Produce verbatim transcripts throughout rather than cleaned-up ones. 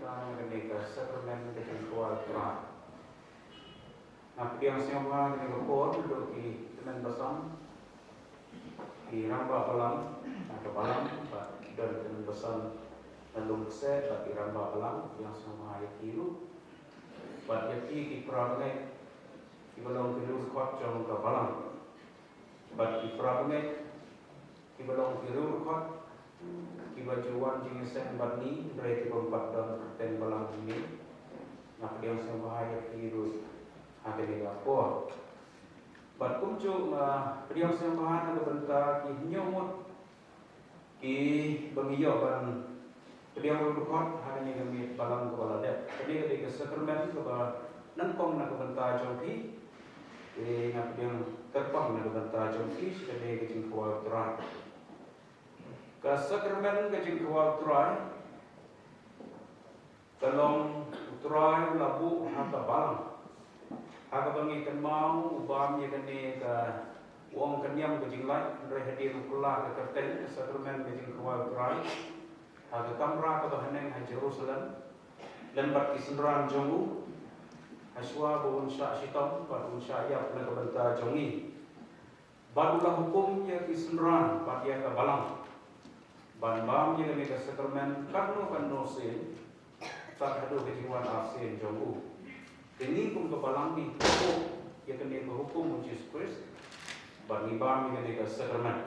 Kane ka sakramen ka jingkhawai U Trai. Nga pdiang sngewbha kane ka por naduh ki tymmen basan, ki rangbah balang na ka balang, bad ki don tymmen basan na lum kseh, bad ki rangbah balang, pdiang sngewbha ïa ki ruh. Bad ïa ki, ki para bangeit kiba long ki riewdkhot jong ka balang. Bad ki para bangeit kiba long ki riewdkhot kiba ju wan jingïaseng bad ngi, hynrei ki bym pat don kyrteng balang hangne. Nga pdiang sngewbha ïa ki ruh ha kane ka por. Bad kumjuh nga pdiang sngewbha na ka bynta ki hynñiew ngut kiba ngi ïoh ban pdiang riewdkhot ha kane ka miet balang kaba la dep. Kane ka dei ka sakramen kaba nyngkong na ka bynta jong phi. Te nga pdiang kyrpang na ka bynta jong phi, shi kane ka jingkhawai U Trai. Ka sakramen ka jingkhawai U Trai ka long U Trai u la buh ha ka balang. Ha kaba ngi kynmaw u bam ïa kane ka, u ong ka niam ka jinglait, hynrei hadien u kylla ka kyrteng ka sakramen ka jingkhawai U Trai ha ka kamra kaba haneng ha Jerusalem lem bad ki synran jong u, hashwa ba un shah shitom bad un shah ïap na ka bynta jong ngi. Bad u la hukum ïa ki synran bad ïa ka balang ban bam ïa kane ka sakramen katno katno sien, tad haduh ka jingwan arsien jong u. Te ngi kum ka balang ngi pynpaw ïa kane ka hukum u Jisu Khrist bad ngi bam ïa kane ka sakramen.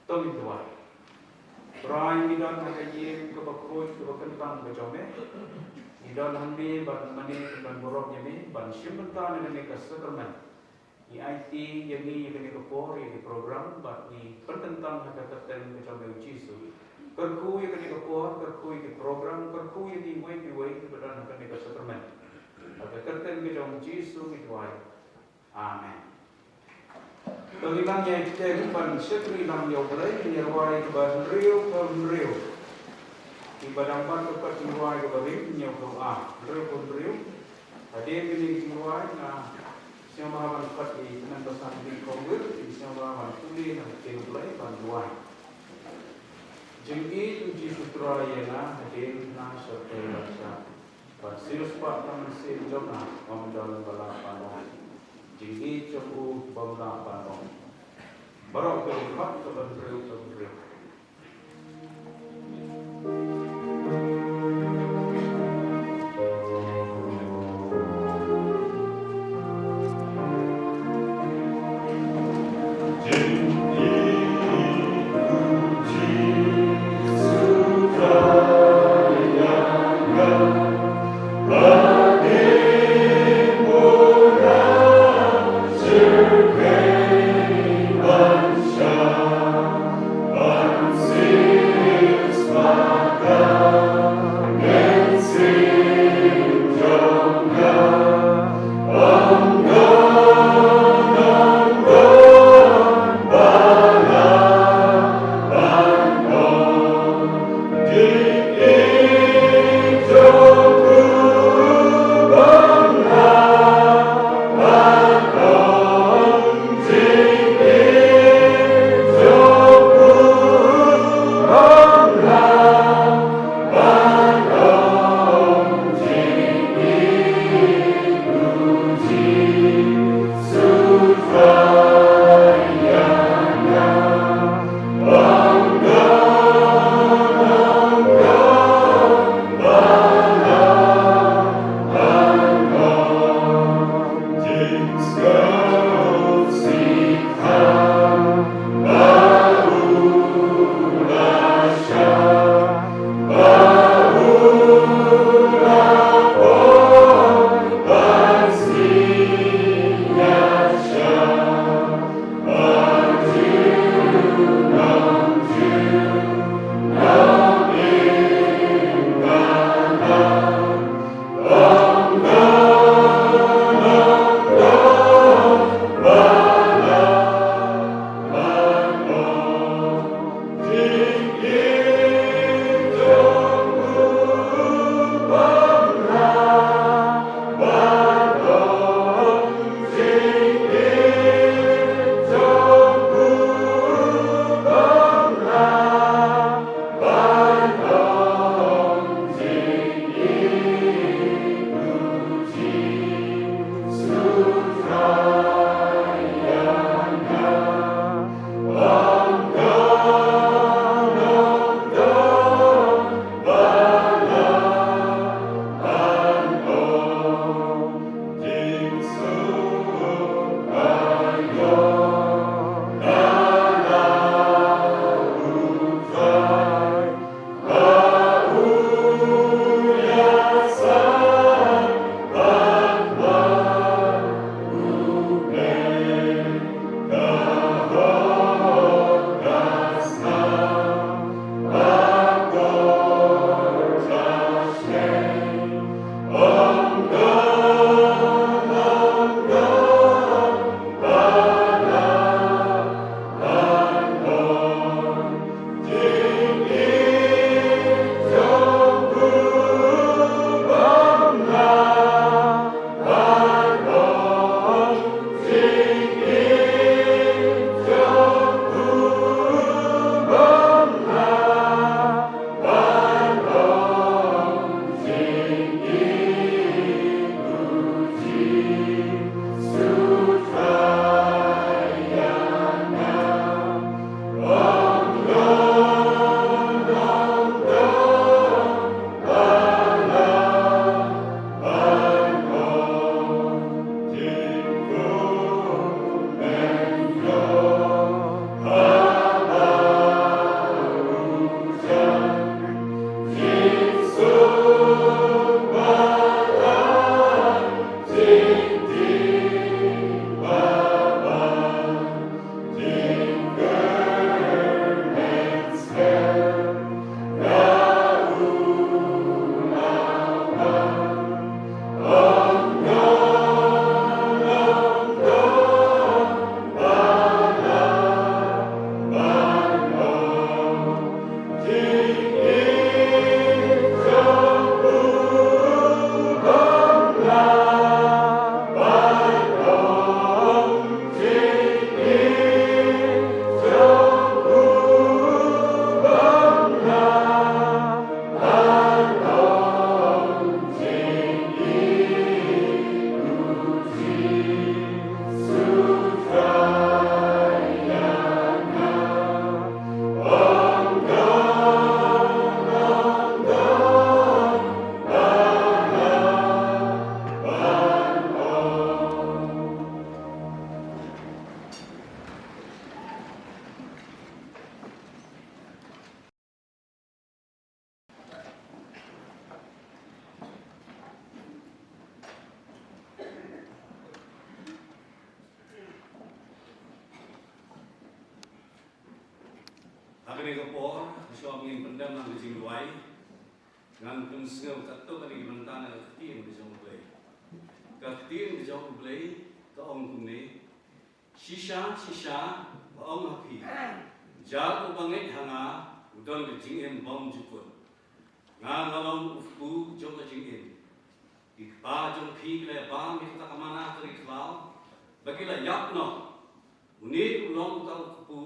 To ngin duwai. Trai, ngi don ha ka ïing kaba khuid kaba kyntang ka jong me. Ngi don hangne ban mane, ban burom ïa me, ban shim bynta na kane ka sakramen. Ngi aiti ïa ngi ïa kane ka por, ïa ka program, bad ngi pynkyntang ha ka kyrteng ka jong me U Jisu. Kyrkhu ïa kane ka por, kyrkhu ïa ka program, kyrkhu ïa kiwei kiwei kiba don ha kane ka sakramen. Ha ka kyrteng ka jong U Jisu ngi duwai. Amen. To ngin nang ïai bteng ban shakri lang ïa U Blei, ngin ïa rwai kaba hynriew kaba hynriew. Kiba dang ban ka kot jingïarap kaba rim, hynñiew kaba ar, hynriew kaba hynriew. Hadien kane ka jingïarap nga sngewbha ban khot ïa i Tymmen Basan Ding Kongwir, i sngewbha ban pule na ka ktien U Blei ban duwai. Jingïeit U Jisu Trai ïa nga hadien nga shu tei ban shah. Ban siewspah ka mynsiem jong nga, ym don ba lah ban ong. Jingïeit jong u bym lah ban ong. Baroh ki ong pat kaba hynriew kaba hynriew. Kane ka por, shuwa ba ngin pyndem lang ka jingduwai, ngan pynsngew katto katne ki bynta na ka ktien ka jong U Blei. Ka ktien ka jong U Blei ka ong kumne: Shisha, shisha, nga ong ha phi, jar uba ngeit ha nga u don ka jingim bymjukut. Nga, nga long u kpu jong ka jingim. Ki kpa jong phi ki la bam ïa kata ka manna ka ri khlaw ba ki la ïap noh. Une u long uta u kpu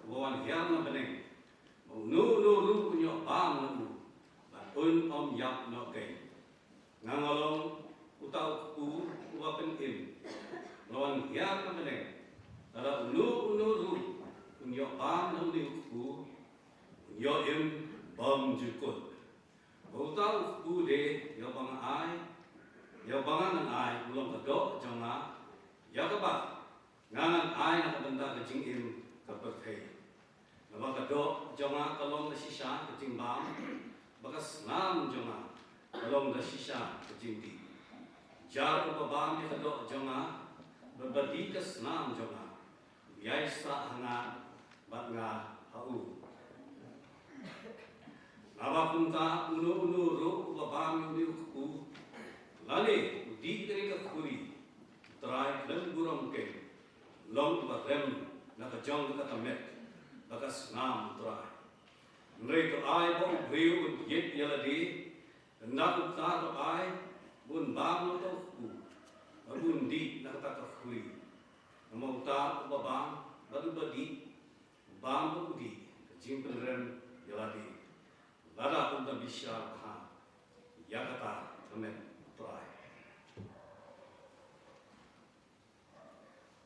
uba wan hiar na bneng. Ba uno uno ruh un ïoh bam na u, bad un ym ïap noh kein. Nga, nga long uta u kpu uba pynim, nga wan hiar na bneng. Lada uno uno ruh un ïoh bam na une u kpu, un ïoh im bymjukut. Ba uta u kpu u dei, ïa uba nga ai, ïa uba nga nang ai, u long ka doh jong nga, ïa kaba nga ngan ai na ka bynta ka jingim ka pyrthei. Naba ka doh jong nga ka long da shisha ka jingbam, bad ka snam jong nga ka long da shisha ka jingdih. Jar uba bam ïa ka doh jong nga, bad ba dih ka snam jong nga, u ïaisah ha nga bad nga ha u. Naba kumta uno uno ruh uba bam ïa une u kpu, lane u dih kane ka khuri, U Trai khlem burom kein, long uba rem na ka jong kata ka met bad ka snam U Trai. Hynrei to ai ba u briew un ïeit ïa lade, ynda kumta to ai ba un bam na uta u kpu, bad un dih na kata ka khuri. Namar uta uba bam bad uba dih, u bam bad u dih, ka jingpynrem ïa lade, lada un da bishar bha ïa kata ka met U Trai.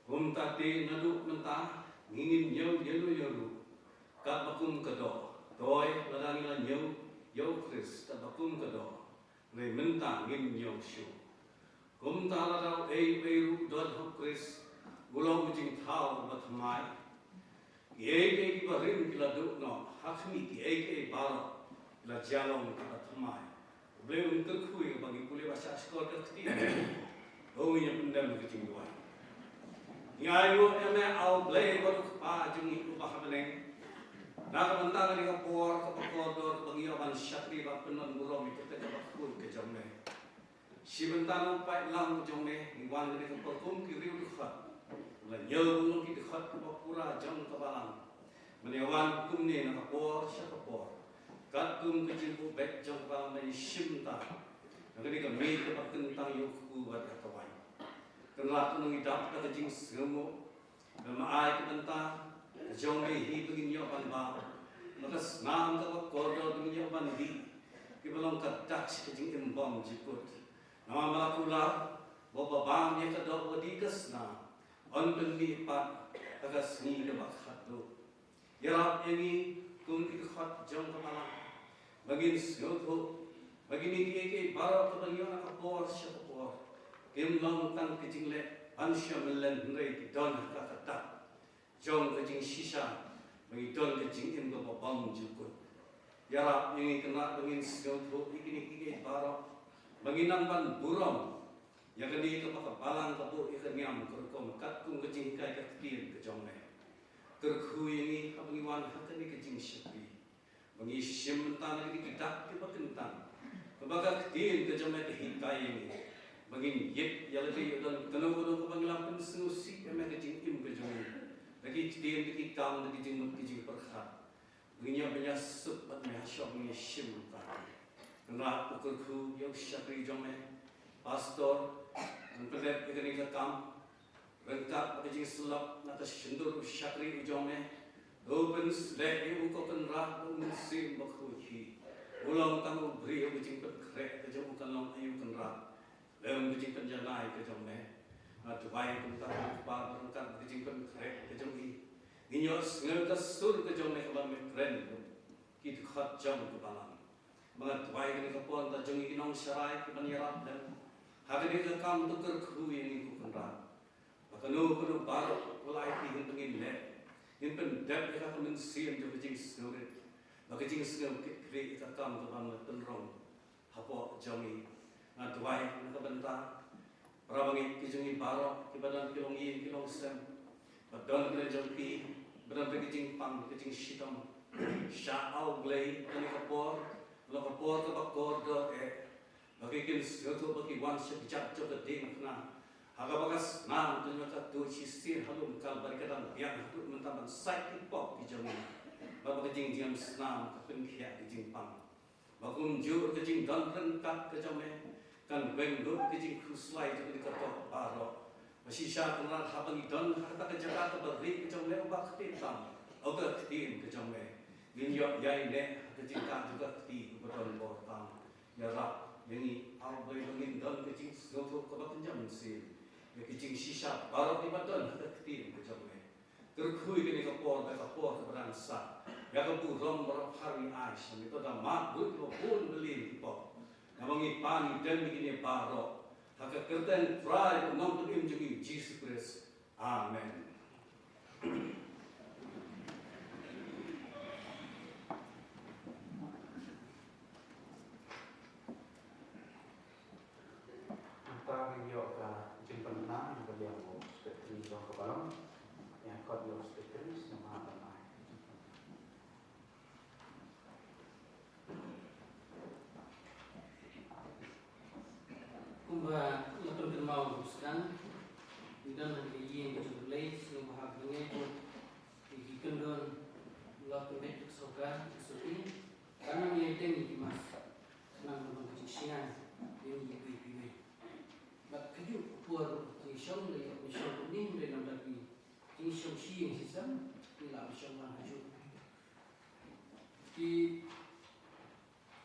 Kumta te naduh mynta ngin ïoh ïa u ïa u ruh katba kum ka doh. Toi lada ngi la ïoh ïa u Khrist katba kum ka doh, hynrei mynta ngin ïoh shuh. Kumta lada uei uei ruh u don ha u Khrist, u long u jingthaw uba thymmai. Kiei kiei kiba rim ki la duh noh, ha khmih kiei kiei baroh ki la jia long kiba thymmai. U Blei un kyrkhu ïa ba ngi pule ba shah shkor ka ktien. To ngin ïa pyndem ka jingduwai. Ngi ainguh ïa me, A Blei bad U Kpa jong ngi uba ha bneng, na ka bynta kane ka por kaba kordor ba ngi ïoh ban shakri bad pynlong burom ïa kata kaba khuid ka jong me. Shi bynta na u paidlang jong me, ngi wan kane ka por kum ki riew dkhot. Ngi la ñiew ban long ki dkhot kiba pura jong ka balang. Mynne wan kumne na ka por sha ka por, katkum ka jingbuh beit jong ka balang, ban shim bynta na kane ka miet kaba kyntang ïa u kpu bad ïa ka waiñ. Kynrad, to ngi dap da ka jingsngewnguh. Ba me ai ka bynta ka jong me hi ba ngin ïoh ban bam na ka snam kaba kordor, ba ngin ïoh ban dih kiba long ka dak sha ka jingim bymjukut. Namar me la kular ba uba bam ïa ka doh, uba dih ka snam, yn pynmih pat ha ka sngi kaba khatduh. Ïarap ïa ngi kum ki dkhot jong ka balang, ba ngin sngewthuh ba kine kiei kiei baroh kiba ngi ïoh na ka por sha ka por kim long tang ka jingleh ban shah mynlen, hynrei ki don ha ka dak jong ka jingshisha, ba ngi don ka jingim kaba bymjukut. Ïarap ïa ngi, Kynrad, ba ngin sngewthuh ïa kine kiei kiei baroh, ba ngin nang ban burom ïa kane kaba ka balang ka buh ïa ka niam ka rukom katkum ka jinghikai ka ktien ka jong me. Kyrkhu ïa ngi haba ngi wan ha kane ka jingshakri, ba ngi shim bynta na kine ki dak kiba kyntang, kaba ka ktien ka jong me ka hikai ïa ngi, ba ngin ïeit ïa lade, ïa don kano kano kaba ngi la pynsngewsih ïa me, ka jingim ka jong ngi, da ki ktien, da ki kam, da ki jingmut, ki jingpyrkhat. Ngin ïa bynïasuk bad me ha shong, ngin ïa shim bynta. Kynrad, to kyrkhu ïa u shakri jong me, Pastor, ngan pyndep ïa kane ka kam ryngkat bad ka jingsyllok na ka shyntur u shakri u jong me. To pynshlur ïa u, ko Kynrad, da u Mynsiem Bakhuid hi. U long tang u briew, ka jingpynkhreh ka jong u kan long aïu, Kynrad? Lem ka jingpynjanai ka jong me. Nga duwai kumta, ko Kpa, ryngkat ka jingpynkhreh ka jong i, ngin ïohsngew ka sur ka jong me kaba me kren ki dkhot jong ka balang. Ba nga duwai kane ka por, da jong i ki nongsharai kiban ïarap lem ha kane ka kam, to kyrkhu ïa ngi, ko Kynrad, ba kano kano baroh ba la ai ki, ngin pyndep ïa ka, ka mynsiem jong ka jingsngewrit, ba ka jingsngew kit khlieh ïa ka kam kaba me pynrung hapoh jong i. Nga duwai na ka bynta para bangeit ki jong i baroh, kiba don ki longïing ki longsem, ba don ki jong ki, ba don ki jingpang, ki jingshitom, Sha Au Blei kane ka por, la ka por kaba kordor eh, ba ki kin sngewthuh ba ki wan sha ka jaka jong ka diengphna. Ha kaba ka snam ka jong ka tuid shisien ha lum Kalbari ka dang biang haduh mynta ban sait ki pop ki jong ngi. Ba ba ka jingjam snam ka pynkhiah ki jingpang. Ba kumjuh ka jingdon ryngkat ka jong me kan weng lut ka jingkhuslai jong ka tok baroh. Ba shisha Kynrad haba ngi don ha kata ka jaka kaba rieh ka jong me, uba ktien tam, uba ktien ka jong me. Ngin ïoh ïaineh ha ka jingkah jong ka kti uba don bor tam. Ïarap ïa ngi Au Blei ba ngin don ka jingsngewthuh kaba kynja mynsiem ïa ka jingshisha baroh kiba don ha ka ktien ka jong me. Kyrkhu ïa kane ka por da ka por kaba dang sah ïa ka burom baroh ha ri ai sha me, to da mad buit ba bun ba lim ki pop. Namar ngi pan ngi dem ïa kine baroh ha ka kyrteng Trai bad Nongpynim jong ngi Jisu Khrist. Amen. Mynta ngin ïoh ka jingpynbna na ka liang u Secretary jong ka balang. Ïa khot ïa u Secretary sngewbha ban ai. Kumba la pynkynmaw ruh sdang, ngi don ha ka ïing ka jong U Blei, sngewbha ban ngeit ruh ïa ki kyndon, la pynbeit ka sorkar, ka sorkar. Kan nang ïa teng ïa ki mask, khnang ba ka jingshngaiñ ïa ngi iwei pa iwei. Bad kajuh ka por jingshong la ïoh pynshong kumne, hynrei namar ki jingshong shi ïing shi sem, ngi la pynshong lang hajuh. Ki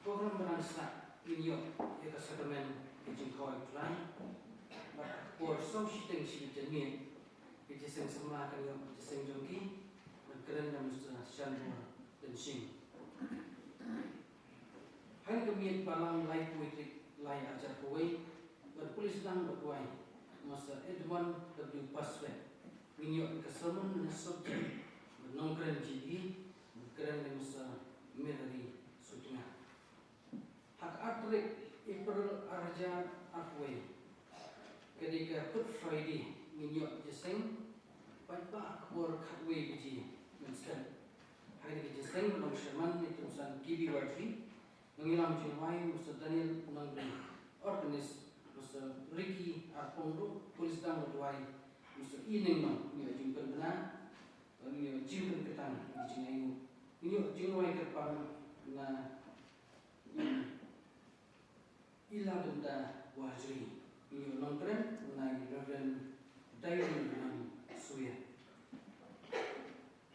program ba dang sah, ngin ïoh ïa ka sakramen ka jingkhawai Trai. Bad ha ka por saw shiteng shi janmiet, ka jingïaseng samla kan ïoh ka jingïaseng jong ki, ban kren da u Mister Shanbor Dynshing. Ha kane ka miet Balang laiphew tarik lai arhajar khatwei, ban pule sdang bad duwai Mister Edmund W Paswet. Ngin ïoh ïa ka sermon na subject ba nongkren jong ngi, ba kren da u Mister Merari Sutnga. Ha ka ar tarik April arhajar arphew, ka dei ka Good Friday, ngin ïoh jingïaseng paidbah ha ka por khatwei baje mynstep. Ha kane ka jingïaseng ba long chairman dei u Khynnah K B Wadri, nongïalam jingduwai Mister Daniel Nongri, organist Mister Ricky Arpong, ruh pule sdang bad duwai Mister E Nongnong, ngin ïoh jingpynbna, ngin ïoh jingpynkhiah, ngin ïoh jingaiñguh, ngin ïoh jingduwai kyrpang na i la bynta Wadri, ngin ïoh nongkren u nai Reverend Dairy Nongsuya.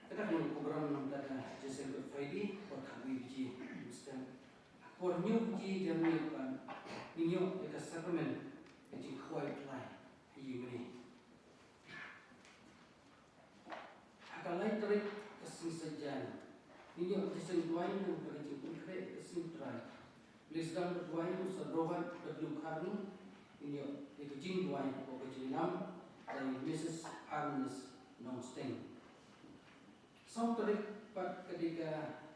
Kata ka long ka program na ka bynta ka jingïaseng Good Friday, por khatwei baje mynstep. Por hynñiew baje janmiet pat ngin ïoh ïa ka sakramen ka jingkhawai Trai ha ïing mane. Ha ka lai tarik ka sngi Saitjaiñ, ngin ïoh ka jingïaseng duwai na ka bynta ka jingpynkhreh ka sngi Trai. Pule sdang bad duwai Mister Robert W Kharngut, ngin ïoh ïa ka jingduwai bad ka jingïalam da i Missus Agnes Nongsteng. Saw tarik pat ka dei ka,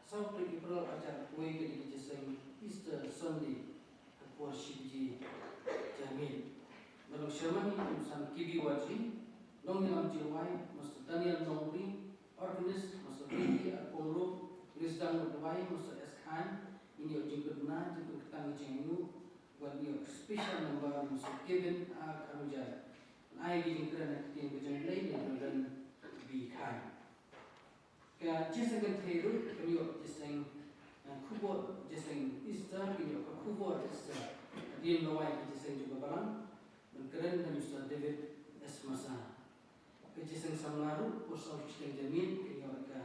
saw tarik April arhajar khatwei, ka dei ka jingïaseng Easter Sunday, ha ka por shi baje janmiet. Ba long chairman dei u Khynnah K B Wadri, nongïalam jingduwai Mister Daniel Nongri, organist Mister Ricky Arpong, pule sdang bad duwai Mister S Khan, ngin ïoh jingpynbna, jingpynkhiah, jingaiñguh, bad ïoh special number Mister Kevin A Kharmujai. Ai ka jingkren ha ka ktien ka jong U Blei na ka bynta B Khan. Ka jingïaseng kynthei ruh kan ïoh jingïaseng, eh, khubor jingïaseng Easter, kan ïoh ka khubor Easter. Hadien ba wai ka jingïaseng jong ka balang, ban kren da Mister David S Masa. Ka jingïaseng samla ruh por saw shiteng janmiet kan ïoh ka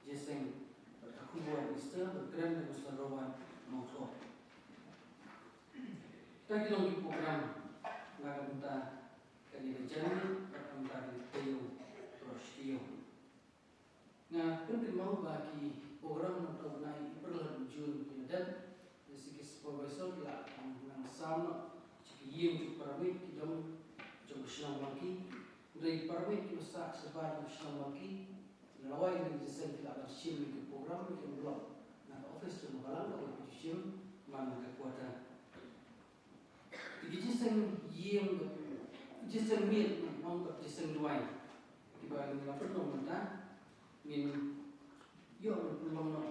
jingïaseng bad ka khubor Easter, ban kren da Mister Robert Mawthoh. Kita ki long ki program na ka bynta kane ka janmiet bad ka bynta kane ka taïew baroh shi taïew. Nga pynkynmaw ba ki program na u bnai April haduh June ki la dep. Lehse ki supervisor ki la nang sam noh sha ki ïing jong ki para bangeit ki dong jong ka shnong Mawki. Hynrei ki para bangeit kiba sah shabar jong ka shnong Mawki, ki la lawei na ka jingïaseng, ki la ban shim ïa ki program, ïa ki envelope na ka office jong ka balang, kaba ki ju shim man la ka quarter. Te ki jingïaseng ïing, jingïaseng miet, nang ong ka jingïaseng duwai, kiba ngin ïa pynlong mynta, ngin ïoh ban pynlong noh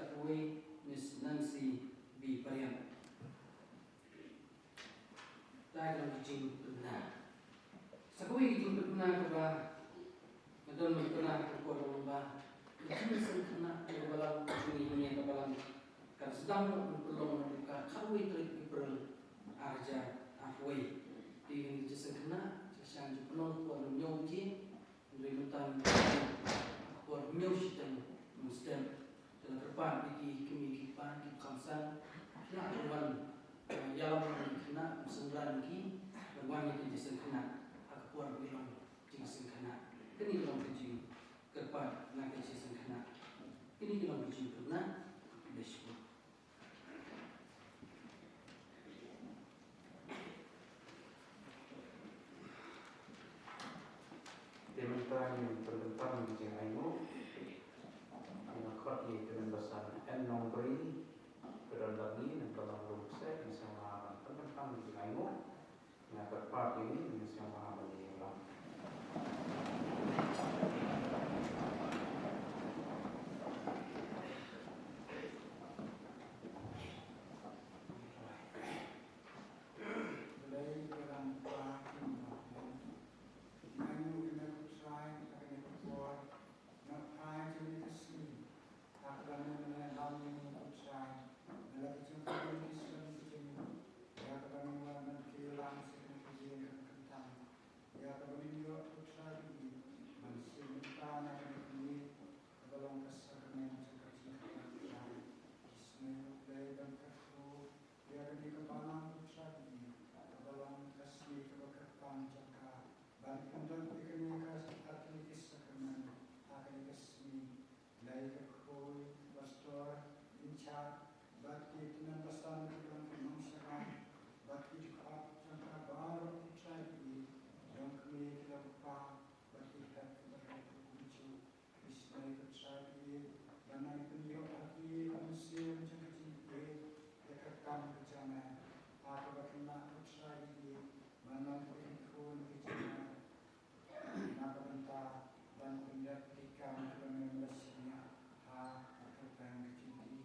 Kawei, Miss Nancy B Pariang. Dei ka long ka jingpynbna. Sa kawei ka jingpynbna kaba nga don ban pynbna ka por ba ka jingseng khynnah kaba long ka jingïalang ka sdang ban pynlong ka khatwei tarik April ar hajar arphew wei. Te ka jingseng khynnah ka sdang jingpynlong ka por hynñiew baje. Hynrei mynta ka por hynñiew shiteng mynstep te la kyrpad ïa ki kmie ki kpa ki kham san ki la wan, eh, ïalam ïa ki khynnah kum synran ki ban wan ïa ka jingseng khynnah ha ka por ba ki long jingseng khynnah. Kane ka long ka jingkyrpad na ka jingseng khynnah. Kane ka long ka jingpynbna. Khublei shibun. Te mynta ngin pynbynta ïa ka jingainguh. Nga khot ïa ka Myntri N. Nongbri, ka don bad ngi, nangta ba long lum kse, ngin sa ïa pynbynta ïa ka jingainguh. Nga kyrpad ïa ngi, ngin sa ïa ban ïalam. Blei ka dang pa ki ma. Nga ïoh ïa me ko Trai ha kane ka por. Nga phai jong ïa ka sngi ha kaba me la lam ïa ngi ko Trai. Me la pynjah ïa ngi ki sien ki jong ngi. Ïa kaba ngi wan ban kylli lang sha kane ka ïing kaba kyntang. Ïa kaba ngin ïoh ko Trai ïa ngi ban shim bynta na kane ka ïing kaba long ka sakramen jong ka jingkyrpad Trai. Isynei U Blei ban kyrkhu ïa kane ka balang ko Trai ïa ngi kaba long ka sngi kaba kyrpang jong ka ban pyndep ïa kane ka, ïa kane ka sakramen ha kane ka sngi. Blei kyrkhu ïa u pastor in charge bad ki tymmen basan kiba long ki nongshakri bad ki dkhot jong ka baroh ko Trai ïa ngi, jong kmie ki long kpa bad ki hep kiba rit kumjuh. Isynei ko Trai ïa ngi ban nang pynïoh ha ki ka mynsiem jong ka jingïeit ïa ka kam ka jong me ha kaba khynnah ko Trai ïa ngi ban nang pynkhun ka jong me. Na ka bynta ban pynïap ki kam kiba me la shaniah ha ka kyrteng ka jong ki.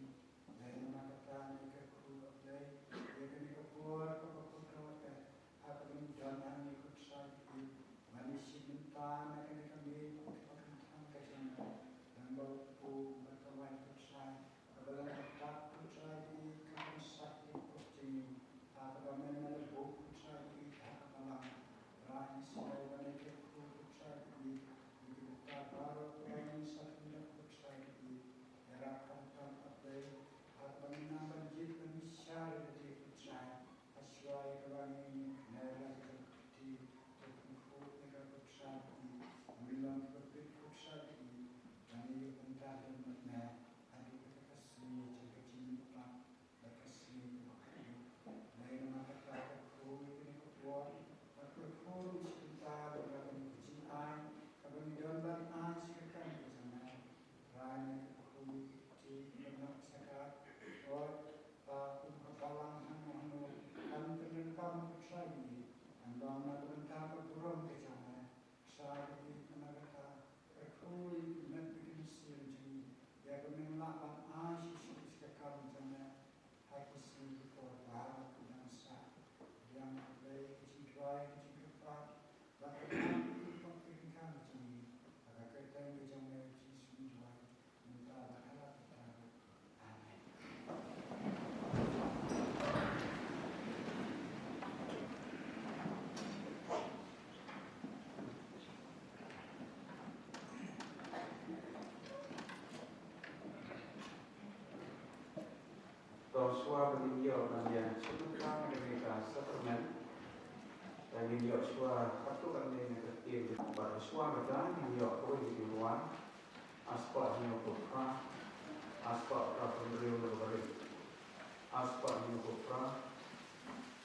Dei namar kata ngi kyrkhu, A Blei, ïa kane ka por kaba kordor te ha kaba ngi don hangne ko Trai ïa ngi ban ïashim bynta na kane ka miet kaba kyntang ka jong me. Dang ba u pung bad ka waiñ ko Trai. Kaba la nang tat ko Trai ïa ngi ka kynsan ïa ka pop jong ngi. Ha kaba me me la buh ko Trai ïa ngi ha ka balang. Trai ngi sngewbha ban ïakyrkhu ko Trai ïa ngi. Ïa ki bynta baroh Trai ngi sa pynlong ko Trai ïa ngi. Ïarap khamtam A Blei ha kaba ngi nang ban jied ban bishar ïa lade ko Trai. Hashwa ïa kaba ngi ngi nai la ki jong ka kti, to pynkhruh ïa ka ko Trai ïa ngi. Ngin long kiba bit ko Trai ïa ngi. Ban ïa ïoh bynta lem bad me. Haduh kata ka sngi jong ka jingmihpat bad ka sngi kaba kordor. Dei namar kata kyrkhu ïa kane ka por bad kyrkhu ruh ïa ka bynta kaba ngi, ka jingai kaba ngi don ban ai sha ka kam ka jong me. Trai ngi kyrkhu ïa ki kti kiba nang sha ka, Lord, ba kum ka balang hangno hangno kan pyndonkam ko Trai ïa ngi, kan long na ka bynta ka burom ka jong me. Trai ïa ngi, namar kata kyrkhu ïa ki met bad ki mynsiem jong ngi ïa kaba ngin lah ban ai shisha sha ka kam jong me ha ki sngi ki por baroh ki dang sah. Biang, A Blei, ka jingduwai, ka jingkyrpad bad ka bynta ka jingkyrpad ka jong ngi ha ka kyrteng ka jong me, Jisu ngi duwai. Mynta bad ha la kata ruh. Amen. To shuwa ba ngin ïoh ban ïa shim bynta na kane ka sakramen, ngin ïoh shuwa katto katne na ka ktien, bad shuwa kata ngin ïoh kawei ka jingrwai. A spah hynñiew phew phra, a spah phra phew hynriew na ka barit. A spah hynñiew phew phra.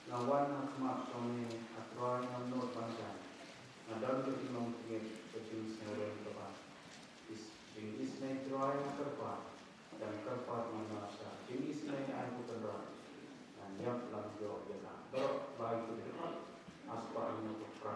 Nga wan ha khmat jong me, A Trai, ngam nud ban jan. Nga don ka jinglong jingngeit, ka jingsngewrem kaba is-, jingisynei Trai nga kyrpad. Jan kyrpad ngan map sha. Jingisynei ai ko Kynrad. Ngan ïap lam ïoh ïa ka. Baroh bai ki dkhot. A spah hynñiew phew phra.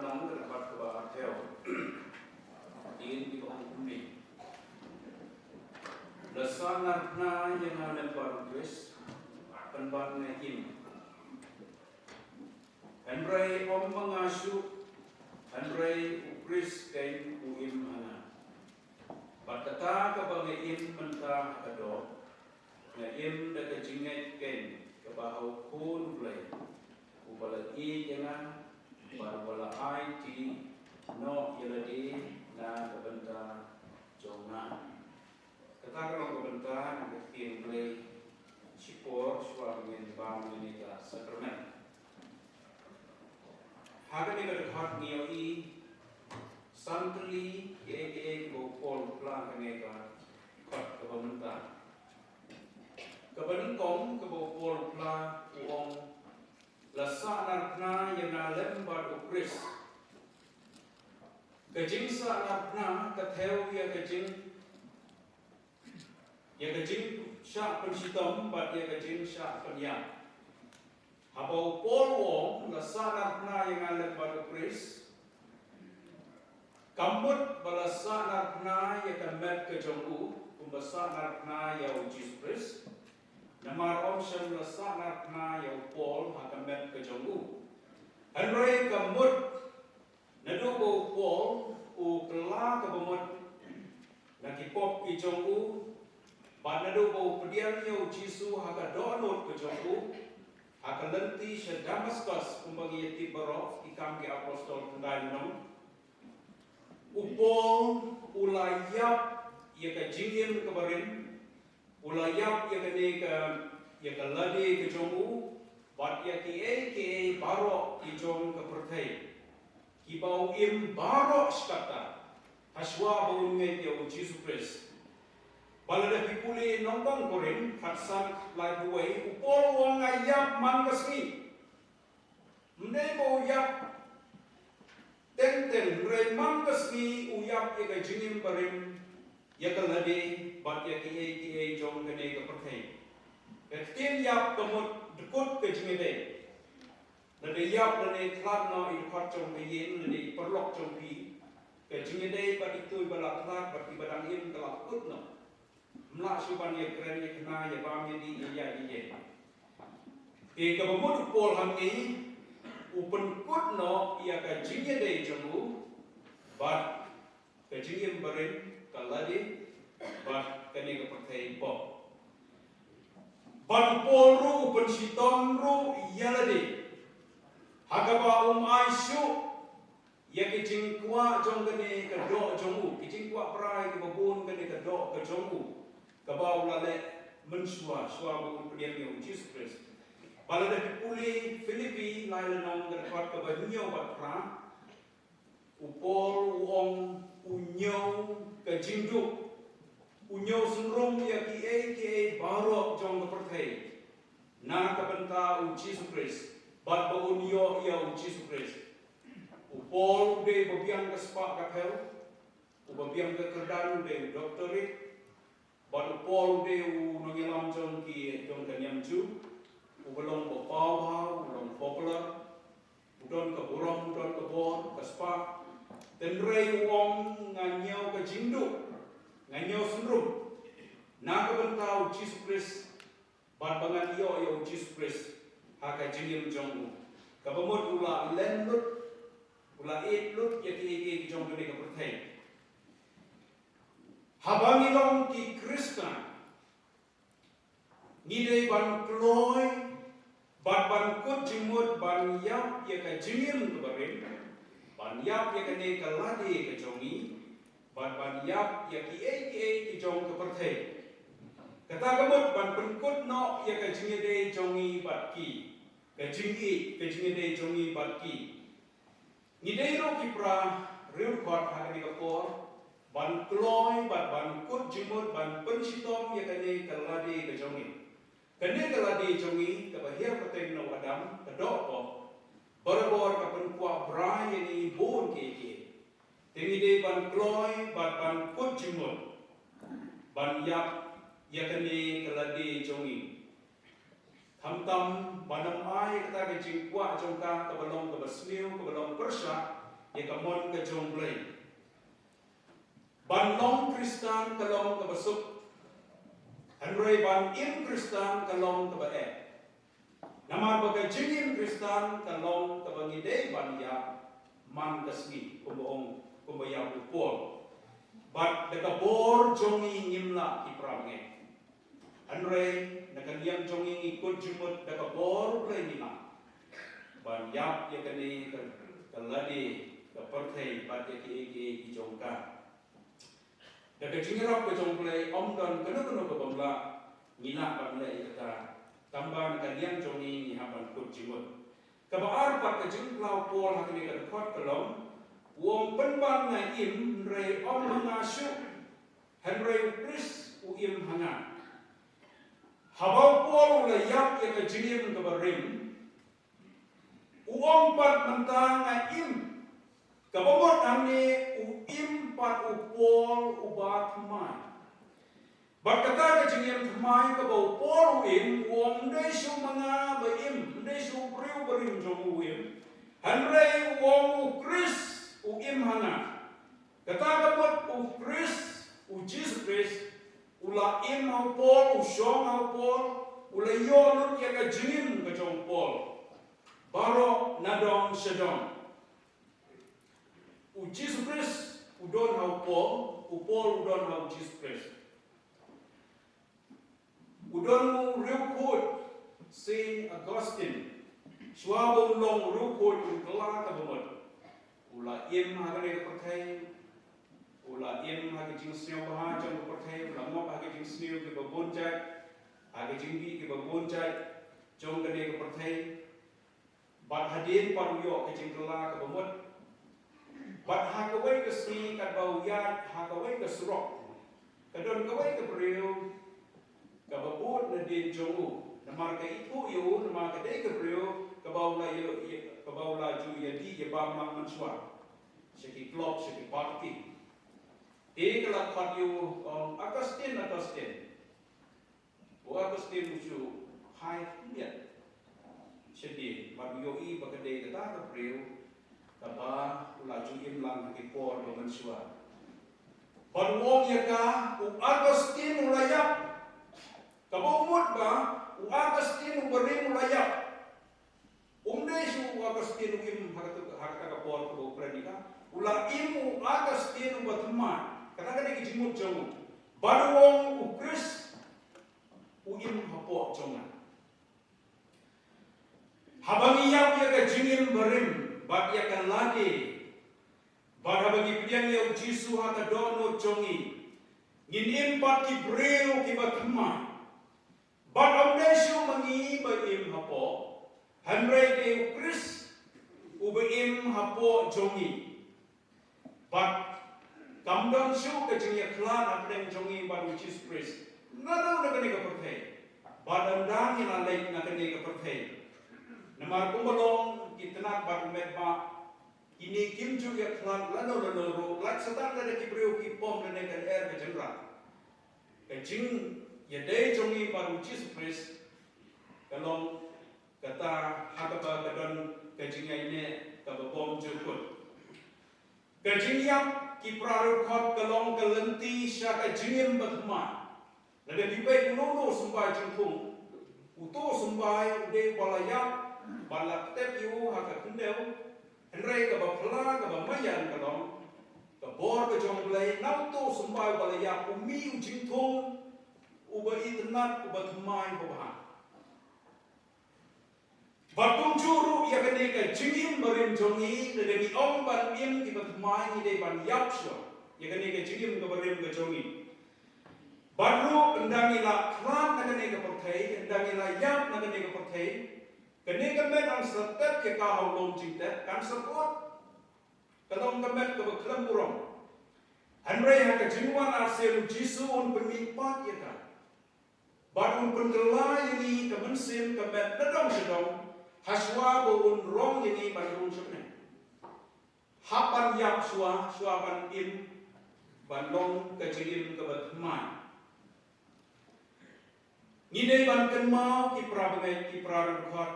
Nong ka dkhot kaba arphew. Dien kiba ong kumne. La sahnarphna ïa nga lem bad u Khrist, pynban nga im. Hynrei ym ma nga shuh, hynrei u Khrist keiñ u im ha nga. Bad kata kaba nga im mynta ha ka doh, nga im da ka jingngeit keiñ kaba ha u Khun u Blei, uba la ïeit ïa nga, bad uba la aiti noh ïa lade na ka bynta jong nga. Kata ka long ka bynta na ka ktien Blei shipor shuwa ba ngin bam ïa kane ka sakrament. Ha kane ka dkhot ngi ïohi san tylli kiei kiei kiba u Paul u phla ha kane ka dkhot kaba mynta. Kaba nyngkong kaba u Paul u phla u ong, la sahnarphna ïa nga lem bad u Khrist. Ka jingsahnarphna ka thew ïa ka jing ïa ka jingshah pynshitom bad ïa ka jingshah pynïap. Haba u Paul u ong la sahnarphna ïa nga lem bad u Khrist, kam mut ba la sahnarphna ïa ka met ka jong u kumba sahnarphna ïa u Jisu Khrist. Namar ym shym la sahnarphna ïa u Paul ha ka met ka jong u. Hynrei ka mut naduh ba u Paul u kylla kaba mut na ki pop ki jong u, bad naduh ba u pdiang ïa u Jisu ha ka dohnud ka jong u ha ka lynti sha Damaskus, kumba ngi ïa tip baroh, Ki Kam ki Apostol khyndai lynnong. U Paul u la ïap ïa ka jingim kaba rim, u la ïap ïa kane ka, ïa ka lade ka jong u, bad ïa kiei kiei baroh ki jong ka pyrthei kiba u im baroh shkata, ha shuwa ba un ngeit ïa u Jisu Khrist. Ba lada phi pule Nongtong Korinth khatsan, laiphew wei, u Paul u ong nga ïap man ka sngi. Ym dei ba u ïap teng teng, hynrei man ka sngi u ïap ïa ka jingim barim, ïa ka lade bad ïa kiei kiei jong kane ka pyrthei. Ka ktien ïap ka mut dkut ka jingïadei. Lada ïap lane khlad noh i dkhot jong ka ïing lane i paralok jong phi, ka jingïadei bad itu iba la khlad bad iba dang im ka la kut noh. Ym lah shuh ban ïakren ïakhana, ïabam ïadih ïa ïa ïa. Te kaba mut u Paul hangne u pynkut noh ïa ka jingïadei jong u bad ka jingim barim, ka lade bad kane ka pyrthei pop. Bad u Paul ruh u pynshitom ruh ïa lade ha kaba um ai shuh ïa ki jingkwah jong kane ka doh jong u, ki jingkwah brai kiba bun kane ka doh ka jong u, kaba u la leh mynshuwa, shuwa ba un pdiang ïa u Jisu Khrist. Ba lada phi pule Philippi lai lynnong, ka dkhot kaba hynñiew bad phra, u Paul u ong u ñiew ka jingduh, u ñiew synrum ïa kiei kiei baroh jong ka pyrthei na ka bynta u Jisu Khrist, bad ba un ïoh ïa u Jisu Khrist. U Paul u dei uba biang ka spah ka phew, uba biang ka kyrdan, u dei u doctorate, bad u Paul u dei u nongïalam jong ki, jong ka niam Jiw, uba long ba paw bha, u long popular, u don ka burom, u don ka bor, ka spah. Hynrei u ong nga ñiew ka jingduh, nga ñiew synrum na ka bynta u Jisu Khrist, bad ba ngan ïoh ïa u Jisu Khrist ha ka jingim jong u. Kaba mut u la len lut, u la ïeit lut ïa kiei kiei ki jong kane ka pyrthei. Haba ngi long ki Khristan, ngi dei ban kloi bad ban kut jingmut ban ïap ïa ka jingim kaba rim, ban ïap ïa kane ka lade ka jong ngi, bad ban ïap ïa kiei kiei ki jong ka pyrthei. Kata ka mut ban pynkut noh ïa ka jingïadei jong ngi bad ki, ka jingïeit, ka jingïadei jong ngi bad ki. Ngi dei ruh ki para riewdkhot ha kane ka por ban kloi bad ban kut jingmut ban pynshitom ïa kane ka lade ka jong ngi. Kane ka lade jong ngi kaba hiar pateng na u Adam, ka doh pop, barabor ka pynkwah brai ïa ngi bun kiei kiei. Te ngi dei ban kloi bad ban kut jingmut ban ïap ïa kane ka lade jong ngi. Khamtam ban ym ai kata ka jingkwah jong ka kaba long kaba sniew, kaba long pyrshah, ïa ka mon ka jong Blei. Ban long Khristan ka long kaba suk, hynrei ban im Khristan ka long kaba eh. Namar ba ka jingim Khristan ka long kaba ngi dei ban ïa man ka sngi, kumba ong, kumba ïa u Paul. Bad da ka bor jong ngi ngim lah ki para bangeit. Hynrei na ka liang jong ngi ngi kut jingmut da ka bor Blei ngi lah ban ïap ïa kane ka, ka lade ka pyrthei bad ïa kiei kiei ki jong ka. Da ka jingïarap ka jong Blei ym don kano kano ka bym lah ngi lah ban leh ïa kata. Tangba na ka liang jong ngi ngi hap ban kut jingmut. Kaba ar pat ka jingphylla u Paul ha kane ka dkhot ka long, u ong pynban nga im hynrei ym ha nga shuh, hynrei u Khrist u im ha nga. Haba u Paul u la ïap ïa ka jingim kaba rim, u ong pat mynta nga im. Kaba mut hangne u im pat u Paul uba thymmai. Bad kata ka jingim thymmai kaba u Paul u im, u ong ym dei shuh ma nga ba im, ym dei shuh u briew ba rim jong u im. Hynrei u ong u Khrist u im ha nga. Kata ka mut u Khrist, u Jisu Khrist, u la im ha u Paul, u shong ha u Paul, u la ïoh lut ïa ka jingim ka jong u Paul. Baroh na dong sha dong. U Jisu Khrist u don ha u Paul, u Paul u don ha u Jisu Khrist. U don u riewkhuid Saint Augustine. Shuwa ba u long u riewkhuid u kylla kaba mut. U la im ha kane ka pyrthei. U la im ha ka jingsngewbha jong ka pyrthei. U la ngop ha ka jingsniew kiba bun jait. Ha ka jingdih kiba bun jait jong kane ka pyrthei. Bad hadien pat u ïoh ka jingkylla kaba mut. Bad ha kawei ka sngi katba u ïaid ha kawei ka surok, ka don kawei ka briew kaba bud nadien jong u. Namar ka ithuh ïa u namar ka dei ka briew kaba u la ïa, ïa, kaba u la ju ïadih ïabam lang mynshuwa sha ki club, sha ki party. Te ka la khot ïa u, um, Augustine, Augustine. U Augustine u shu phai khyndiat shadien bad u ïohi ba ka dei kata ka briew kaba u la ju im lang ha ki por ba mynshuwa. Bad u ong ïa ka, u Augustine u la ïap. Kaba mut ba u Augustine uba rim u la ïap. Um dei shuh u Augustine u im ha kata, ha kata ka por kaba u kren ïa ka. U la im u Augustine uba thymmai. Kata ka dei ka jingmut jong u. Bad u ong u Khrist u im hapoh jong nga. Haba ngi ïap ïa ka jingim barim bad ïa ka lade, bad haba ngi pdiang ïa u Jisu ha ka dohnud jong ngi, ngin im pat ki briew kiba thymmai. Bad ym dei shuh ma ngi ba im hapoh, hynrei dei u Khrist uba im hapoh jong ngi. Bad kam don shuh ka jingïakhlad hapdeng jong ngi bad u Jisu Khrist. Naduh na kane ka pyrthei. Bad ynda ngi la leit na kane ka pyrthei. Namar kumba long ki tnat bad u met ba kine kim ju ïakhlad lano lano ruh. Lait Satan lada ki briew ki pom lane ka lyer ka jynrang. Ka jingïadei jong ngi bad u Jisu Khrist ka long kata ha kaba ka don ka jingïaineh kaba bymjukut. Ka jingïap ki para riewkhuid ka long ka lynti sha ka jingim bathymmai. Lada phi peit uno uno u symbai jingthung, uto u symbai u dei uba la ïap, ba la tep ïa u ha ka khyndew, hynrei kaba phylla kaba maïan ka long ka bor ka jong U Blei na uto u symbai uba la ïap, u mih u jingthung, uba itynnad, uba thymmai, uba bha. Bad kumjuh ruh ïa kane ka jingim barim jong ngi, lada ngi ong ban im kiba thymmai ngi dei ban ïap shuwa ïa kane ka jingim kaba rim ka jong ngi. Bad ruh ynda ngi la khlad na kane ka pyrthei, ynda ngi la ïap na kane ka pyrthei, kane ka met kan sa tep ïa ka ha u lum jingtep, kan sa kut. Ka long ka met kaba khlem burom. Hynrei ha ka jingwan arsien u Jisu un pynmih pat ïa ka. Bad un pynkylla ïa ngi ka mynsiem ka met na dong sha dong, ha shuwa ba un rong ïa ngi ban rung sha bneng. Hap ban ïap shuwa, shuwa ban im, ban long ka jingim kaba thymmai. Ngi dei ban kynmaw ki para bangeit, ki para riewkhuid,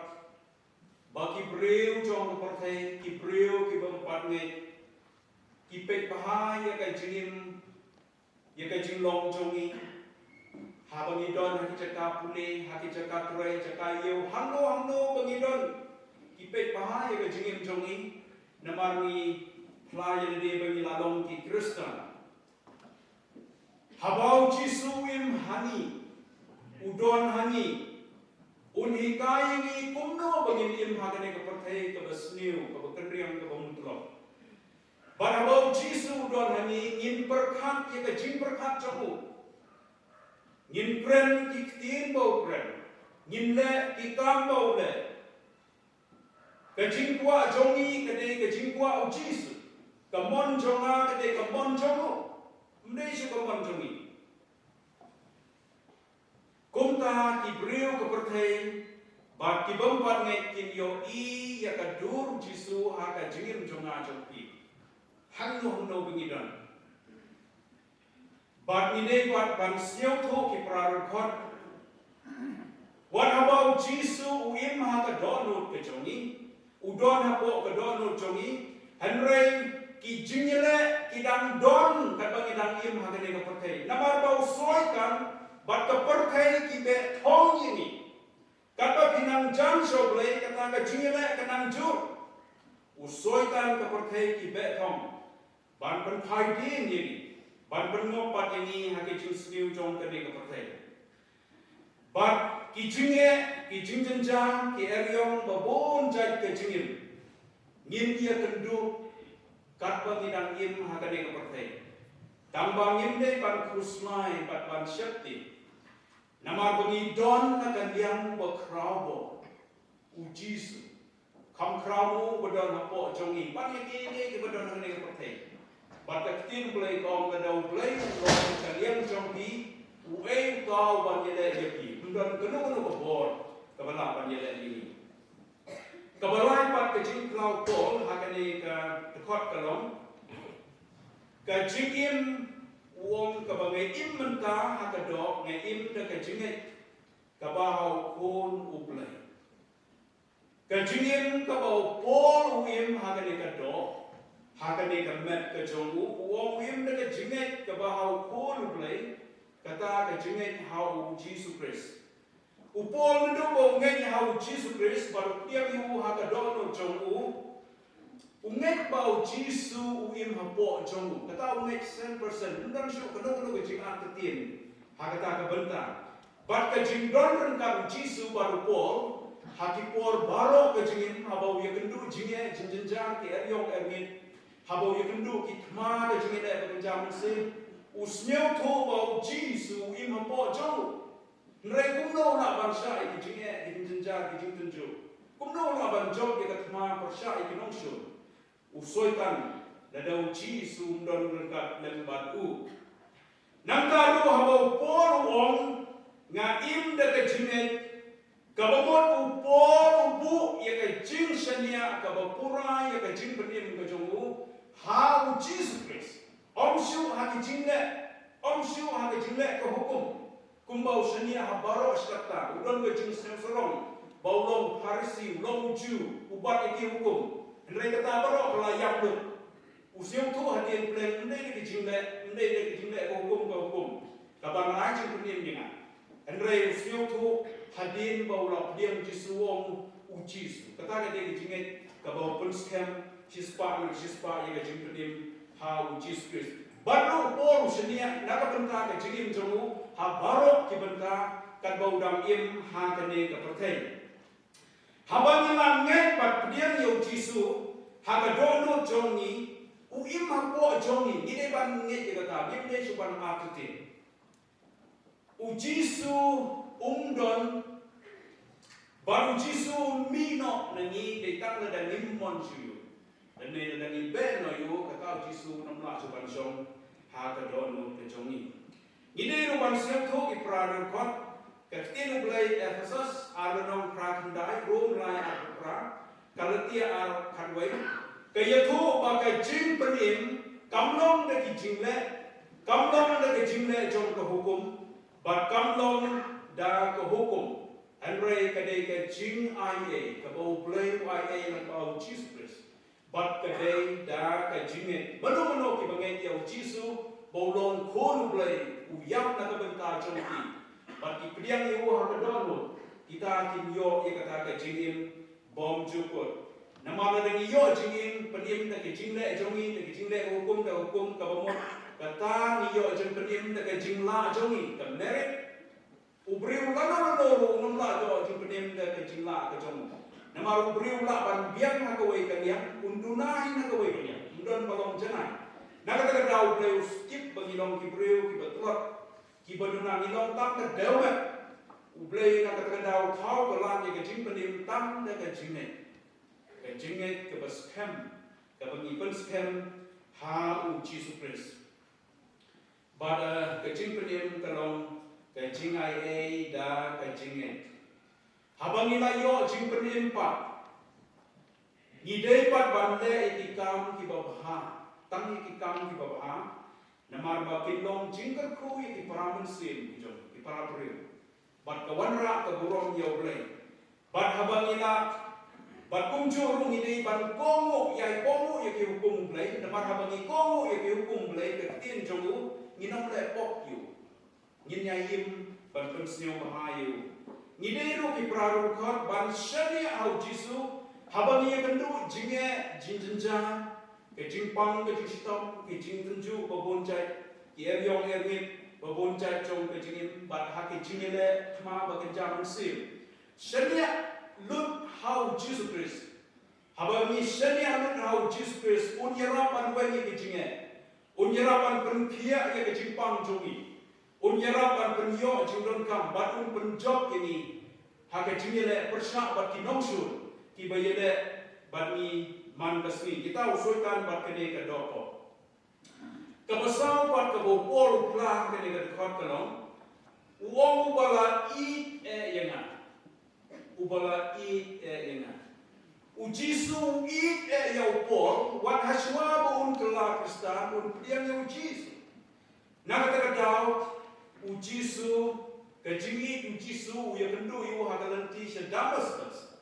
ba ki briew jong ka pyrthei, ki briew ki bym pat ngeit, ki peit bha ïa ka jingim, ïa ka jinglong jong ngi. Haba ngi don ha ki jaka pule, ha ki jaka trei, jaka ïew, hangno hangno ba ngi don, ki peit bha ïa ka jingim jong ngi. Namar ngi phla ïa lade ba ngi la long ki Khristan. Haba u Jisu u im ha ngi, u don ha ngi, un hikai ïa ngi kumno ba ngin im ha kane ka pyrthei kaba sniew, kaba kynriang, kaba mutlop. Bad haba u Jisu u don ha ngi, ngin pyrkhat ïa ka jingpyrkhat jong u. Ngin kren ki ktien ba u kren. Ngin leh ki kam ba u leh. Ka jingkwah jong ngi ka dei ka jingkwah u Jisu. Ka mon jong nga ka dei ka mon jong u. Ym dei shuh ka mon jong ngi. Kumta ki briew ka pyrthei bad ki bym pat ngeit kin ïohi ïa ka dur u Jisu ha ka jingim jong nga jong phi. Hangno hangno ba ngi don. Bad ngi dei pat ban sngewthuh ki para dkhot. Wat haba u Jisu u im ha ka dohnud ka jong ngi, u don hapoh ka dohnud jong ngi, hynrei ki jingïaleh ki dang don katba ngi dang im ha kane ka pyrthei. Namar ba u Soitan bad ka pyrthei ki beh thong ïa ngi. Katba phi nang jan sha U Blei, kata ka jingïaleh ka nang jur. U Soitan, ka pyrthei ki beh thong ban pynphai dien ïa ngi, ban pynngop pat ïa ngi ha ki jingsniew jong kane ka pyrthei. Bad ki jingeh, ki jingjynjar, ki eriong, ba bun jait ka jingim ngin ïakynduh katba ngi dang im ha kane ka pyrthei. Tang ba ngim dei ban khuslai bad ban sheptieng. Namar ba ngi don na ka liang ba khraw bor, u Jisu. Kham khraw mo ba don hapoh jong ngi, ban ïa kiei kiei kiba don hangne ka pyrthei. Bad ka ktien Blei ka ong, lada U Blei u long ka liang jong phi, uei uta uban ïaleh ïa phi? Ym don kano kano ka bor kaba lah ban ïaleh ïa ngi. Kaba lai pat ka jingphla u Paul ha kane ka dkhot ka long, ka jingim, u ong, kaba nga im mynta ha ka doh, nga im da ka jingngeit kaba ha u Khun U Blei. Ka jingim kaba u Paul u im ha kane ka doh, ha kane ka met ka jong u, u ong u im da ka jingngeit kaba ha u Khun U Blei, kata ka jingngeit ha u Jisu Khrist. U Paul naduh ba u ngeit ha u Jisu Khrist bad u pdiang ïa u ha ka dohnud jong u, u ngeit ba u Jisu u im hapoh jong u. Kata u ngeit san percent, ym don shuh kano kano ka jingartatien ha kata ka bynta. Bad ka jingdon ryngkat u Jisu bad u Paul ha ki por baroh ka jingim, haba u ïakynduh jingeh jingjynjar, ki eriong erngit, haba u ïakynduh ki thma ka jingeh ba kynja mynsiem, u sngewthuh ba u Jisu u im hapoh jong u. Hynrei kumno u lah ban shah ïa ki jingeh, ki jingjynjar, ki jingtynjuh? Kumno u lah ban jop ïa ka thma, pyrshah ïa ki nongshun? U Soitan, lada u Jisu um don ryngkat lem bad u. Nangta ruh haba u Paul u ong, nga im da ka jingngeit, kaba mut u Paul u buh ïa ka jingshaniah kaba pura ïa ka jingpynim ka jong u ha u Jisu Khrist. Ym shuh ha ki jingleh, ym shuh ha ka jingleh ka hukum. Kumba u shaniah ha baroh shi katta, u don ka jingsngew sarong ba u long u Pharisi, u long u Jiw, u bat ïa ki hukum. Hynrei kata baroh ka la ïap lut. U sngewthuh hadien pleng, ym dei da ka jingleh, ym dei da ka jingleh ka hukum, ka hukum, ka ban ai jingpynim ïa nga. Hynrei u sngewthuh hadien ba u la pdiang Jisu, u ong u Jisu. Kata ka dei ka jingngeit kaba u pynskhem shispah na shispah ïa ka jingpynim ha u Jisu Khrist. Bad ruh u Paul u shaniah na ka bynta ka jingim jong u ha baroh ki bynta katba u dang im ha kane ka pyrthei. Haba ngi la ngeit bad pdiang ïa u Jisu ha ka dohnud jong ngi, u im hapoh jong ngi, ngi dei ban ngeit ïa kata, ngim dei shuh ban artatien. U Jisu um don, bad u Jisu un mih noh na ngi dei tang lada ngim mon shuh ïa u. Lane lada ngi beh noh ïa u, kata u Jisu un ym lah shuh ban shong ha ka dohnud ka jong ngi. Ngi dei ruh ban sngewthuh, ki para dkhot, ka ktien U Blei, Ephesos ar lynnong phra khyndai, Rom lai arphew phra, Galatia ar khatwei, ka ïathuh ba ka jingpynim kam long da ki jingleh, kam long da ka jingleh jong ka hukum, bad kam long da ka hukum. Hynrei ka dei ka jingai ei kaba U Blei u ai ei na Bad ka dei da ka jingngeit. Mano mano kiba ngeit ïa u Jisu ba u long Khun u Blei, u ïap na ka bynta jong ki, bad ki pdiang ïa u ha ka dohnud, kita kin ïoh ïa kata ka jingim bymjukut. Namar lada ngi ïoh jingim pynim da ka jingleh jong ngi, da ka jingleh ka hukum, da ka hukum kaba mut, kata ngi ïoh jingpynim da ka jinglah jong ngi, ka merit. U briew lano lano ruh un ym lah ïoh jingpynim da ka jinglah ka jong u. Namar u briew u lah ban biang ha kawei ka liang, un duna hi na kawei ka liang, un don ba long janai. Na kata ka daw u Blei u skip ba ngi long ki briew kiba tlot, kiba duna, ngi long tang ka dewmet. U Blei na kata ka daw u thaw palat ïa ka jingpynim tang da ka jingngeit. Ka jingngeit kaba skhem, kaba ngi pynskhem ha u Jisu Khrist. Bad, eh, ka jingpynim ka long ka jingai ei da ka jingngeit. Haba ngi la ïoh jingpynim pat, ngi dei pat ban leh ïa ki kam kiba bha, tang ïa ki kam kiba bha, namar ba kin long jingkyrkhu ïa ki para mynsiem ki jong, ki para briew. Bad ka wanrah ka burom ïa u Blei. Bad haba ngi la, bad kumjuh ruh ngi dei ban kohnguh, ïai kohnguh ïa ki hukum u Blei, namar haba ngi kohnguh ïa ki hukum u Blei, ka ktien jong u, ngin ym leh pop ïa u. Ngin ïai im ban pynsngew bha ïa u. Ngi dei ruh ki para riewkhuid ban shaniah ha u Jisu, haba ngi ïakynduh jingeh jingjynjar, ka jingpang ka jingshitom, ka jingtynjuh ba bun jait, ki eriong erngit ba bun jait jong ka jingim, bad ha ka jingïaleh thma ba kynja mynsiem. Shaniah lut ha u Jisu Khrist. Haba ngi shaniah lut ha u Jisu Khrist, un ïarap ban weng ïa ka jingeh. Un ïarap ban pynkhiah ïa ka jingpang jong ngi. Un ïarap ban pynïoh jingdonkam bad un pynjop ïa ngi ha ka jingïaleh pyrshah bad ki nongshun kiba ïaleh bad ngi man ka sngi. Kita u Soitan bad kane ka dohkha. Kaba saw pat kaba u Paul u phla ha kane ka dkhot ka long, u ong uba la ïeit eh ïa nga. Uba la ïeit eh ïa nga. U Jisu u ïeit eh ïa u Paul, wat hashwa ba un kylla Khristan, un pdiang ïa u Jisu. Na kata ka daw, u Jisu, ka jingïeit u Jisu, u ïakynduh ïa u ha ka lynti sha Damascus.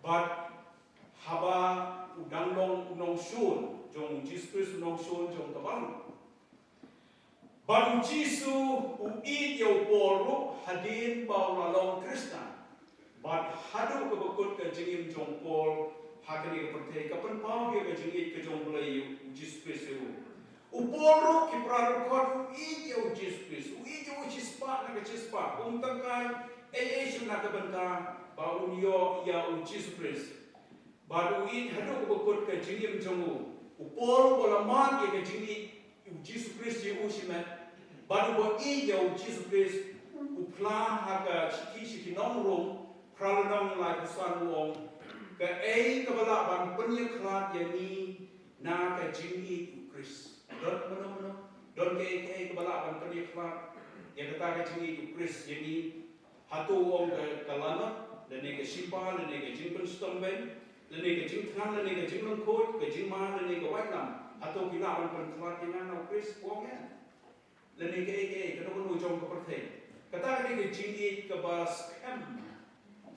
Bad haba u dang long u nongshun jong u Jisu Khrist, u nongshun jong ka balang. Bad u Jisu u ïeit ïa u Paul ruh hadien ba u la long Khristan. Bad haduh kaba kut ka jingim jong u Paul ha kane ka pyrthei, ka pynpaw ïa ka jingïeit ka jong u Blei ïa u Jisu Khrist ïa u. U Paul ruh, ki para riewkhuid, u ïeit ïa u Jisu Khrist, u ïeit ïa u shispah na ka shispah, um tyngkai ei ei shuh na ka bynta ba un ïoh ïa u Jisu Khrist. Bad u ïeit haduh kaba kut ka jingim jong u. U Paul uba la mad ïa ka jingïeit u Jisu Khrist ïa u shimet, bad uba ïeit ïa u Jisu Khrist, u phla ha ka shithi sha ki nong Rom, phra lynnong laiphew san, u ong, kaei kaba lah ban pynïakhlad ïa ngi na ka jingïeit u Khrist? Don mano mano, don kaei kaei kaba lah ban pynïakhlad ïa kata ka jingïeit u Khrist ïa ngi? Hato u ong ka, ka lanot, lane ka shipa, lane ka jingpynshitom beiñ, lane ka jingthngan, lane ka jinglyngkhuid, ka jingma, lane ka waitlam? Hato ki lah ban pynkhlad ïa nga na u Khrist? U ong ïa. Lane kaei kaei, kano kano jong ka pyrthei. Kata ka dei ka jingïeit kaba skhem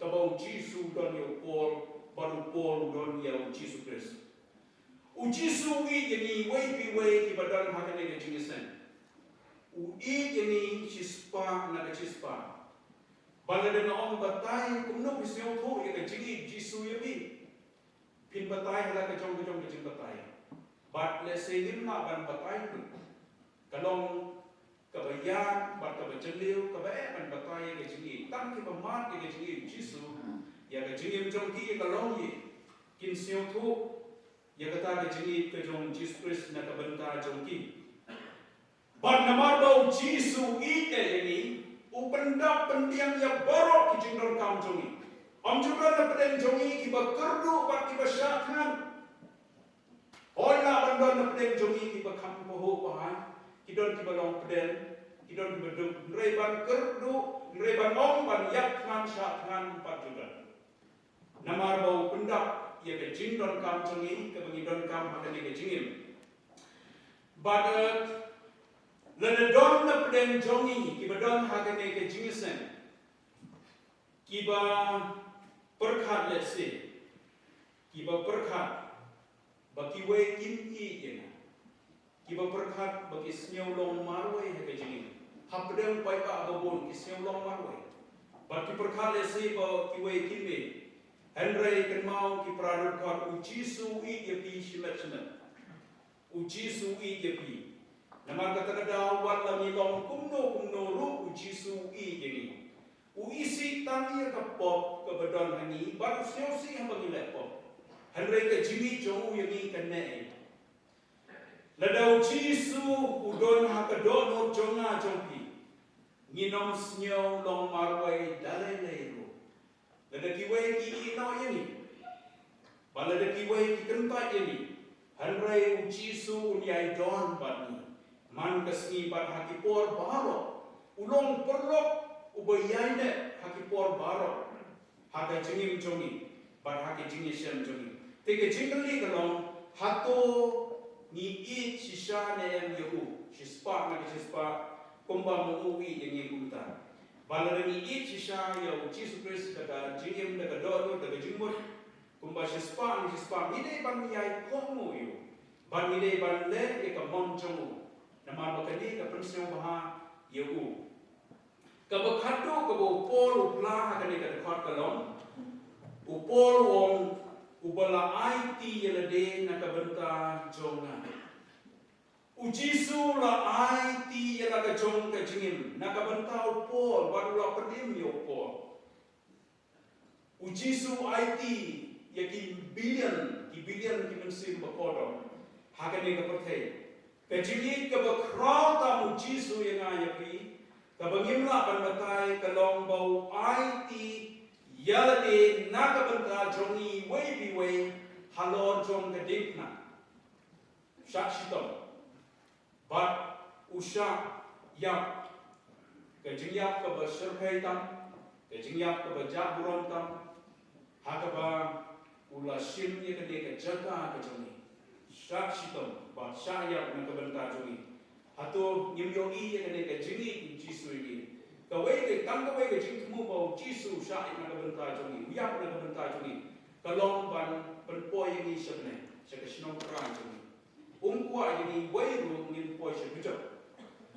kaba u Jisu u don ïa u Paul, bad u Paul u don ïa u Jisu Khrist. U Jisu u ïeit ïa ngi iwei pa iwei kiba don ha kane ka jingïaseng. U ïeit ïa ngi shispah na ka shispah. Bad lada nga ong batai, kumno phi sngewthuh ïa ka jingïeit u Jisu ïa phi? Phin batai ha la ka jong ka jong ka jingbatai. Bad lehse ngim lah ban batai ruh. Ka long kaba ïaid bad kaba jylliew, kaba eh ban batai ïa ka jingïeit. Tang kiba mad ïa ka jingïeit u Jisu, ïa ka jingim jong ki ïa ka longïing, kin sngewthuh ïa kata ka jingïeit ka jong u Jisu Khrist na ka bynta jong ki. Bad namar ba u Jisu u ïeit eh ïa ngi, u pyndap pynbiang ïa baroh ki jingdonkam jong ngi. Ym ju don na pdeng jong ngi kiba kyrduh bad kiba shah thngan. Hooid, lah ban don na pdeng jong ngi kiba kham pahuh pahai, ki don kiba long pdeng, ki don kiba duk, hynrei ban kyrduh, hynrei ban ong ban ïap thngan shah thngan, ym pat ju don. Namar ba u pyndap ïa ka jingdonkam jong ngi kaba ngi donkam ha kane ka jingim. Bad, eh, lada don na pdeng jong ngi kiba don ha kane ka jingïaseng, kiba pyrkhat lehse, kiba pyrkhat ba kiwei kim ïeit ïa nga. Kiba pyrkhat ba ki sngew long marwei ha ka jingim. Hapdeng paidbah babun ki sngew long marwei. Bad ki pyrkhat lehse ba kiwei kim ïeit. Hynrei kynmaw ki para rit khot, U Jisu u ïeit ïa phi shimet shimet. U Jisu u ïeit ïa phi. Namar kata ka daw wat la ngi long kumno kumno ruh U Jisu u ïeit ïa ngi. U isih tang ïa ka pop kaba don ha ngi, bad u sngewsih haba ngi leh pop. Hynrei ka jingïeit jong u ïa ngi ka neh. Lada U Jisu u don ha ka dohnud jong nga jong phi, ngin ym sngew long marwei da lei lei ruh. Lada kiwei ki ïehnoh ïa ngi, bad lada kiwei ki kyntait ïa ngi, hynrei U Jisu un ïai don bad ngi man ka sngi bad ha ki por baroh. U long paralok uba ïaineh ha ki por baroh ha ka jingim jong ngi bad ha ka jingïashem jong ngi. Te ka jingkylli ka long, hato ngi ïeit shisha ne em ïa u, shispah na ka shispah, kumba ma u u ïeit ïa ngi kumta? Bad lada ngi ïeit shisha ïa U Jisu Khrist da ka jingim, da ka dohnud, da ka jingmut, kumba shispah na ka shispah, ngi dei ban ïai kohnguh ïa u, bad ngi dei ban leh ïa ka mon jong u. Namar ba kane ka pynsngewbha ïa u. Kaba khatduh kaba u Paul u phla ha kane ka dkhot ka long, u Paul u ong, uba la aiti ïa lade na ka bynta jong nga. U Jisu u la aiti ïa la ka jong ka jingim na ka bynta u Paul, bad u la pynim ïa u Paul. U Jisu u aiti ïa ki billion, ki billion ki mynsiem ba kordor ha kane ka pyrthei. Ka jingïeit kaba khraw tam u Jisu ïa nga ïa phi, kaba ngim lah ban batai, ka long ba u aiti ïa lade na ka bynta jong ngi iwei pa iwei halor jong ka diengphna. Shah shitom. Bad u shah ïap ka jingïap kaba shyrkhei tam, ka jingïap kaba jah burom tam, ha kaba u la shim ïa kane ka jaka ka jong ngi. Shah shitom bad shah ïap na ka bynta jong ngi. Hato ngim ïohi ïa kane ka jingïeit u Jisu ïa ngi? Kawei ka, tang kawei ka jingthmu ba u Jisu u shah ïap na ka bynta jong ngi, u ïap na ka bynta jong ngi, ka long ban pynpoi ïa ngi sha bneng, sha ka shnong Trai jong ngi. Um kwah ïa ngi wei ruh ngin poi sha kjat,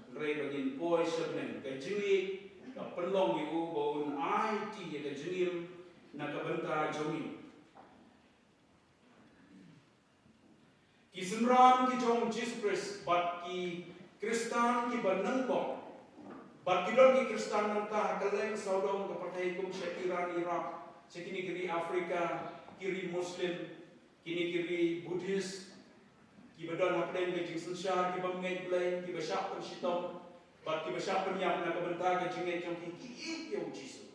hynrei ba ngin poi sha bneng. Ka jingïeit ka pynlong ïa u ba un aiti ïa ka jingim na ka bynta jong ngi. Ki synran ki jong u Jisu Khrist bad ki Khristan kiba nyngkong, bad ki don ki Khristan nangta ha kylleng sawdong ka pyrthei kum sha Iran, Iraq, sha kine ki ri Afrika, ki ri Muslim, kine ki ri Buddhist, kiba don hapdeng ka jingsynshar, kiba ngeit Blei, kiba shah pynshitom bad kiba shah pynïap na ka bynta ka jingngeit jong ki, ki ïeit ïa u Jisu.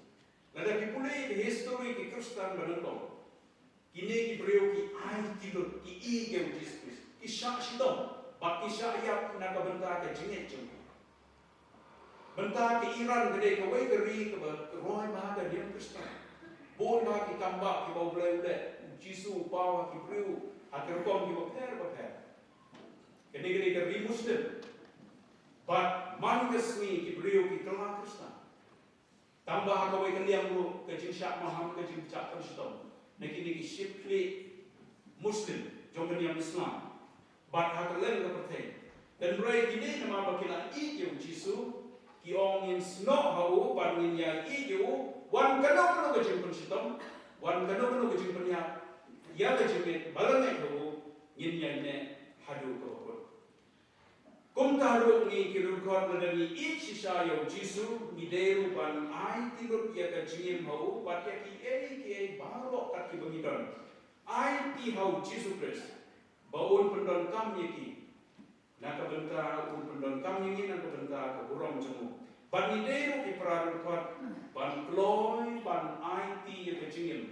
Lada phi pule ïa ka history ki Khristan ba nyngkong, kine ki briew ki aiti lut, ki ïeit ïa u Jisu Khrist, ki shah shitom bad ki shah ïap na ka bynta ka jingngeit jong ki. Bynta ka Iran ka dei kawei ka ri kaba roi bha ka niam Khristan. Bun bha ki kam bah kiba U Blei u leh, u Jisu u paw ha ki briew ha ki rukom kiba pher bapher. Kane ka dei ka ri Muslim. Bad man ka sngi ki briew ki kylla Khristan. Tangba ha kawei ka liang ruh ka jingshah maham, ka jingshah pynshitom na kine ki shipkhlieh Muslim jong ka niam Islam bad ha kylleng ka pyrthei. Hynrei kine namar ba ki la ïeit ïa u Jisu, ki ong, ngin snoh ha u bad ngin ïa ïeit ïa u, wan kano kano ka jingpynshitom, wan kano kano ka jingpynïap ïa ka jingngeit ba la ngeit ha u, ngin ïa neh haduh kaba kut. Kumta ruh ngi ki riewkhuid, lada ngi ïeit shisha ïa u Jisu, ngi dei ruh ban aiti lut ïa ka jingim ha u bad ïa kiei kiei baroh kat kiba ngi don. Aiti ha u Jisu Khrist ba un pyndonkam ïa ki na ka bynta, un pyndonkam ïa ngi na ka bynta ka burom jong u. Bad ngi dei ruh ki para riewkhuid ban kloi ban aiti ïa ka jingim,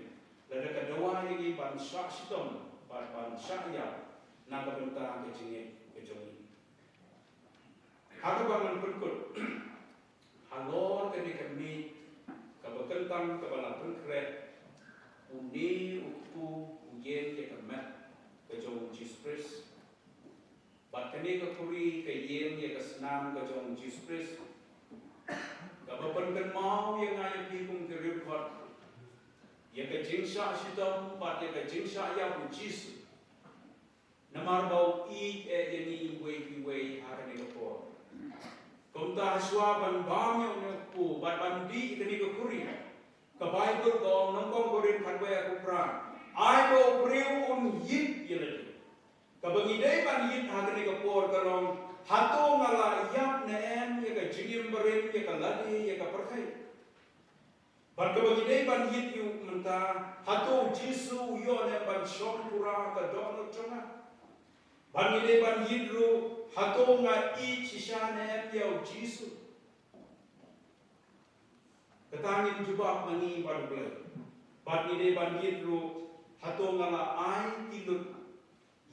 lada ka dawa ïa ngi ban shah shitom bad ban shah ïap na ka bynta ka jingngeit ka jong ngi. Ha kaba ngan pynkut, halor kane ka miet kaba kyntang kaba la pynkhreh, une u kpu u ïeng ïa ka met ka jong u Jisu Khrist. Bad kane ka khuri ka ïeng ïa ka snam ka jong u Jisu Khrist. Kaba pynkynmaw ïa nga ïa phi kum ki riewkhuid ïa ka jingshah shitom bad ïa ka jingshah ïap u Jisu. Namar ba u ïeit eh ïa ngi iwei pa iwei ha kane ka por. Kumta hashwa ban bam ïa une u kpu bad ban dih ïa kane ka khuri, ka Baibl ka ong, Nyngkong Korinth khatwei, arphew phra, ai ba u briew un ïeit ïa lade. Kaba ngi dei ban ïeit ha kane ka por ka long, hato nga la ïap ne em ïa ka jingim barim, ïa ka lade, ïa ka pyrthei. Bad kaba ngi dei ban ïeit ïa u mynta, hato u Jisu u ïoh ne em ban shong pura ha ka dohnud jong nga? Bad ngi dei ban ïeit ruh, hato nga ïeit shisha ne em ïa u Jisu? Kata ngin jubab ma ngi bad U Blei. Bad ngi dei ban ïeit ruh, hato nga la ai ki lut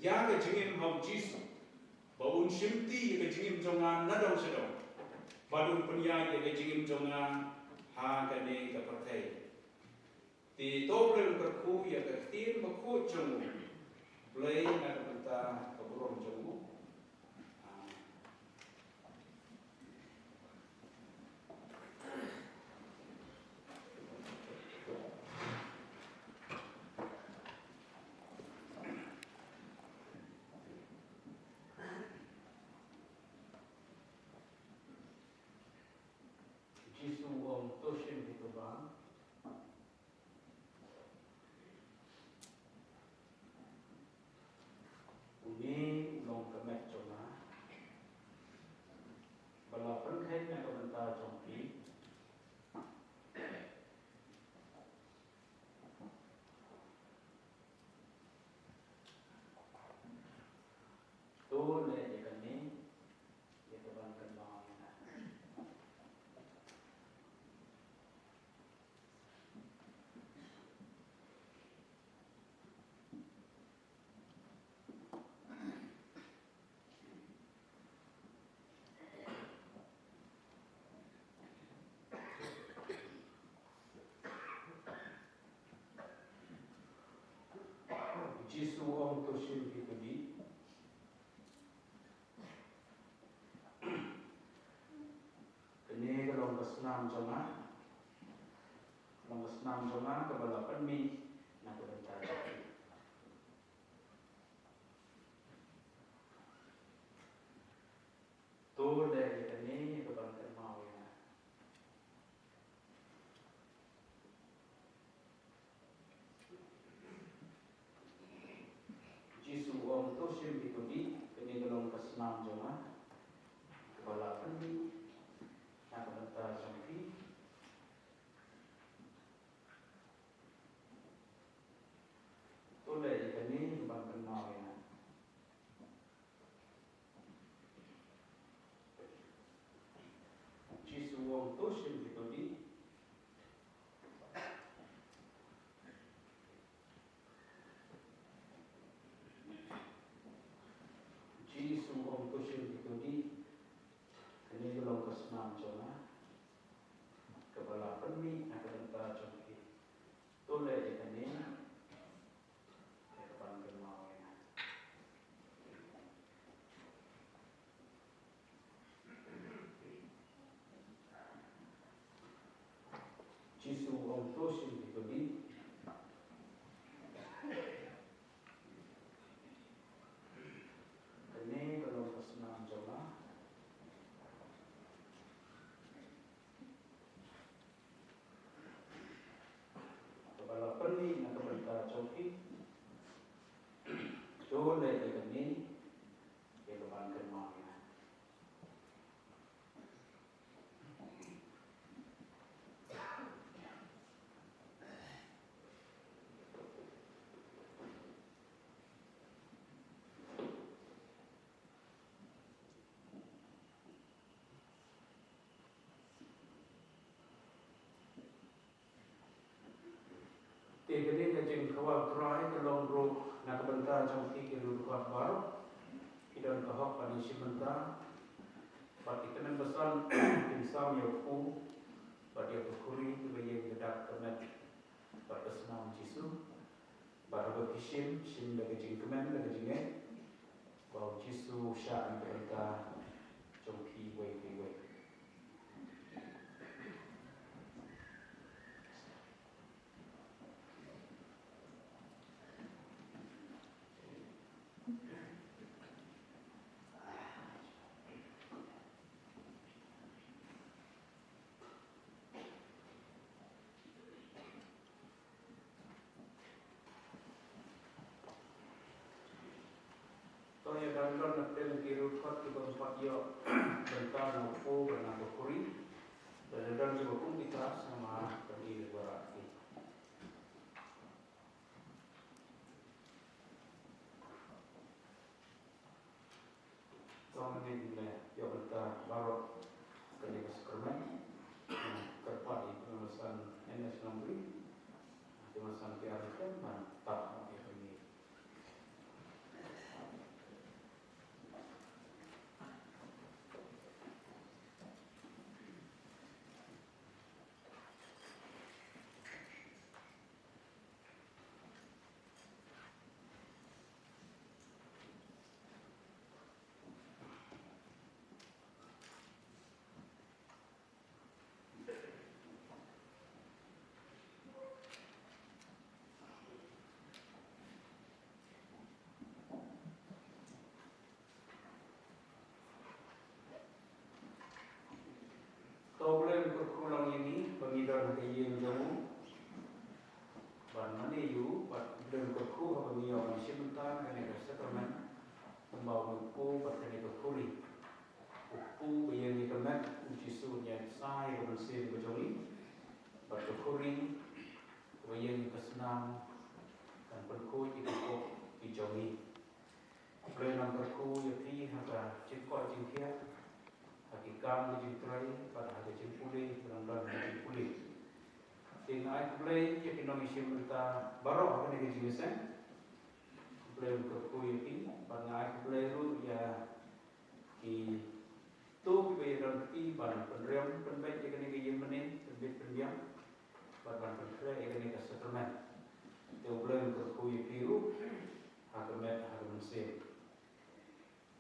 ïa ka jingim ha u Jisu, ba un shimti ïa ka jingim jong nga nadong shadong, bad un pynïaid ïa ka jingim jong nga ha kane ka pyrthei. Te to Blei un kyrkhu ïa ka ktien bakhuid jong u Blei na ka bynta ka burom jong u. Amen. Jisu u ong, to shim hi to bam. Une u long ka met jong nga, ba la pynkheiñ na ka bynta jong phi. To leh ïa kane ïa ka ban kynmaw ïa nga. Jisu u ong, to shim hi to dih. Kane ka long ka snam jong nga. Long ka snam jong nga kaba la pynmih na ka bynta jong phi. To leh ïa kane ïa ka ban kynmaw ïa nga. Jisu u ong, to shim hi to dih, kane ka long ka snam jong nga, kaba la pynmih na ka bynta jong phi. To leh ïa kane ïa ka ban kynmaw ïa nga. Jisu u ong, to shim hi to dih. Jisu u ong, to shim hi to dih. Kane ka long ka snam jong nga, kaba la pynmih na ka bynta jong phi. To leh ïa kane ïa ka ban kynmaw ïa nga. Jisu u ong, to shim hi to dih. Kane ka long ka snam jong nga, kaba la pynmih na ka bynta jong phi. To leh ïa kane ïa ka ban kynmaw ïa nga. Te kane ka jingkhawal Trai ka long ruh na ka bynta jong phi ki riewkhuid baroh. Ki don ka hok ban ïashim bynta bad ki tymmen basan kin sam ïa u kpu bad ïa ka khuri kaba ïeng da dak ka met bad ka snam Jisu. Bad haba phi shim, shim da ka jingkmen, da ka jingngeit ba u Jisu u shah na ka bynta jong phi iwei pa iwei. Ki ruh khot ki bym pat ïoh bynta na u kpu bad na ka khuri. Lada don kiba kum kita, sa ma ha, pyni lem bad ki. To mynne ngin ïoh bynta baroh kane ka sakramen. Kyrpad ïa i Kynrad San N S Nongri, i Kynrad San P R Rytem ban tap ha ka pyrthei. To U Blei un kyrkhu lang ïa ngi ba ngi don ha ka ïing jong u. Ban mane ïa u, bad U Blei un kyrkhu haba ngi ïoh ban shim bynta ha kane ka sakramen. Kumba u kpu bad kane ka khuri. U kpu ba ïeng ïa ka met, U Jisu un ïaid sa ïa ka mynsiem ka jong ngi. Bad ka khuri ba ïeng ïa ka snam kan pynkhuid ïa ka pop ki jong ngi. Blei un kyrkhu ïa phi ha ka jingkoit jingkhiah, ha ki kam ki jingtrei, bad ha ka jingpule, ka dang don ha ka jingpule. Te nga ai khublei ïa ki nongïashim bynta baroh ha kane ka jingïaseng. Blei un kyrkhu ïa phi, bad nga ai khublei ruh ïa ki to kiba ïadon kti ban pynrem pynbeit ïa kane ka ïing mane, pynbeit pynbiang, bad ban pynkhreh ïa kane ka sakramen. Te U Blei un kyrkhu ïa phi ruh ha ka met ha ka mynsiem.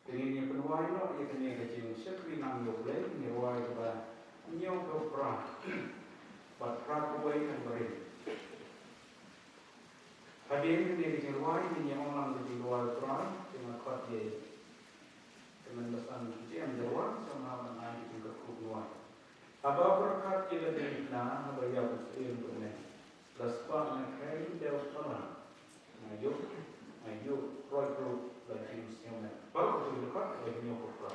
Te ngin ïa pynwai noh ïa kane ka jingshakri lang ïa U Blei, ngin ïa rwai kaba hynñiew phew phra bad phra kawei kaba rim. Hadien kane ka jingrwai ngin ïa ong lang ka jingrwai U Trai, te nga khot ïa i Kynrad San J M Jyrwan, sa ma ha ban ai ka jingkyrkhu pynwai. Haba pyrkhat ïa ka diengphna, haba ïap u syiem u bneng, la spah na kheiñ dew pala, nga ïoh, nga ïoh roit ruh la jingsngewmet. Baroh ki dkhot, la hynñiew phew phra.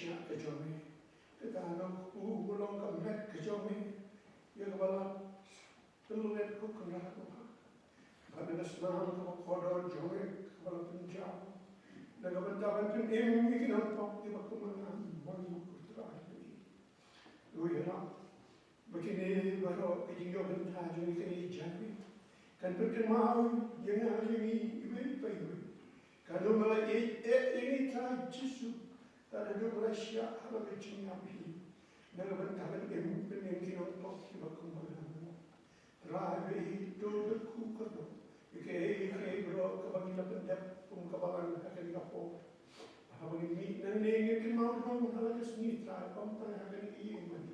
shiah ka jong me. Kata ka long u, u long ka met ka jong me ïa kaba la pynlyngngoh ko Kynrad ko Kpa. Bad na ka snam kaba kordor jong me kaba la pynjaw na ka bynta ban pynim ïa ki nongpop kiba kum ma nga, mon ma nga, ko Trai. Ruh ïa ba kine baroh ki jingïoh bynta jong ngi kane ka janmiet kan pynkynmaw ïa nga ïa ngi iwei pa iwei. Ka long ba la ïeit eh ïa ngi Trai Jisu, ka la duk la shiah ha la ka jingïap hi na ka bynta ban im pynim ki nongpop kiba kum ma nga. Trai ba ïeit, to kyrkhu kyrdoh ïa kiei kiei baroh kaba ngi la pyndep kum ka balang ha kane ka por. Haba ngin mih nangne ngin kynmaw ruh ha la ka sngi Trai, ym tang ha kane ka ïing mane,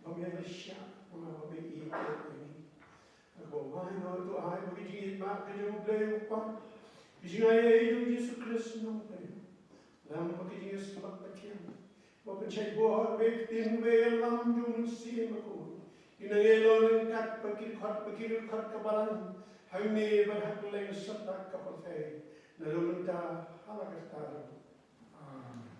ba me la shiah, ba me ïeit ïa ngi. Haba wai noh to ai ba ka jingïeit ka jong U Blei U Kpa, ka jingaiei jong U Jisu Khrist U Nongpynim, lem bad ka jingïasyllok pathiang, ba pynshait bor, ba ktien, ba ïalam jong U Mynsiem Bakhuid, kin nang ïalam ryngkat bad ki dkhot, bad ki dkhot ka balang, hangne bad ha kylleng sahlang ka pyrthei, na ka bynta ha la ka kyrteng. Amen.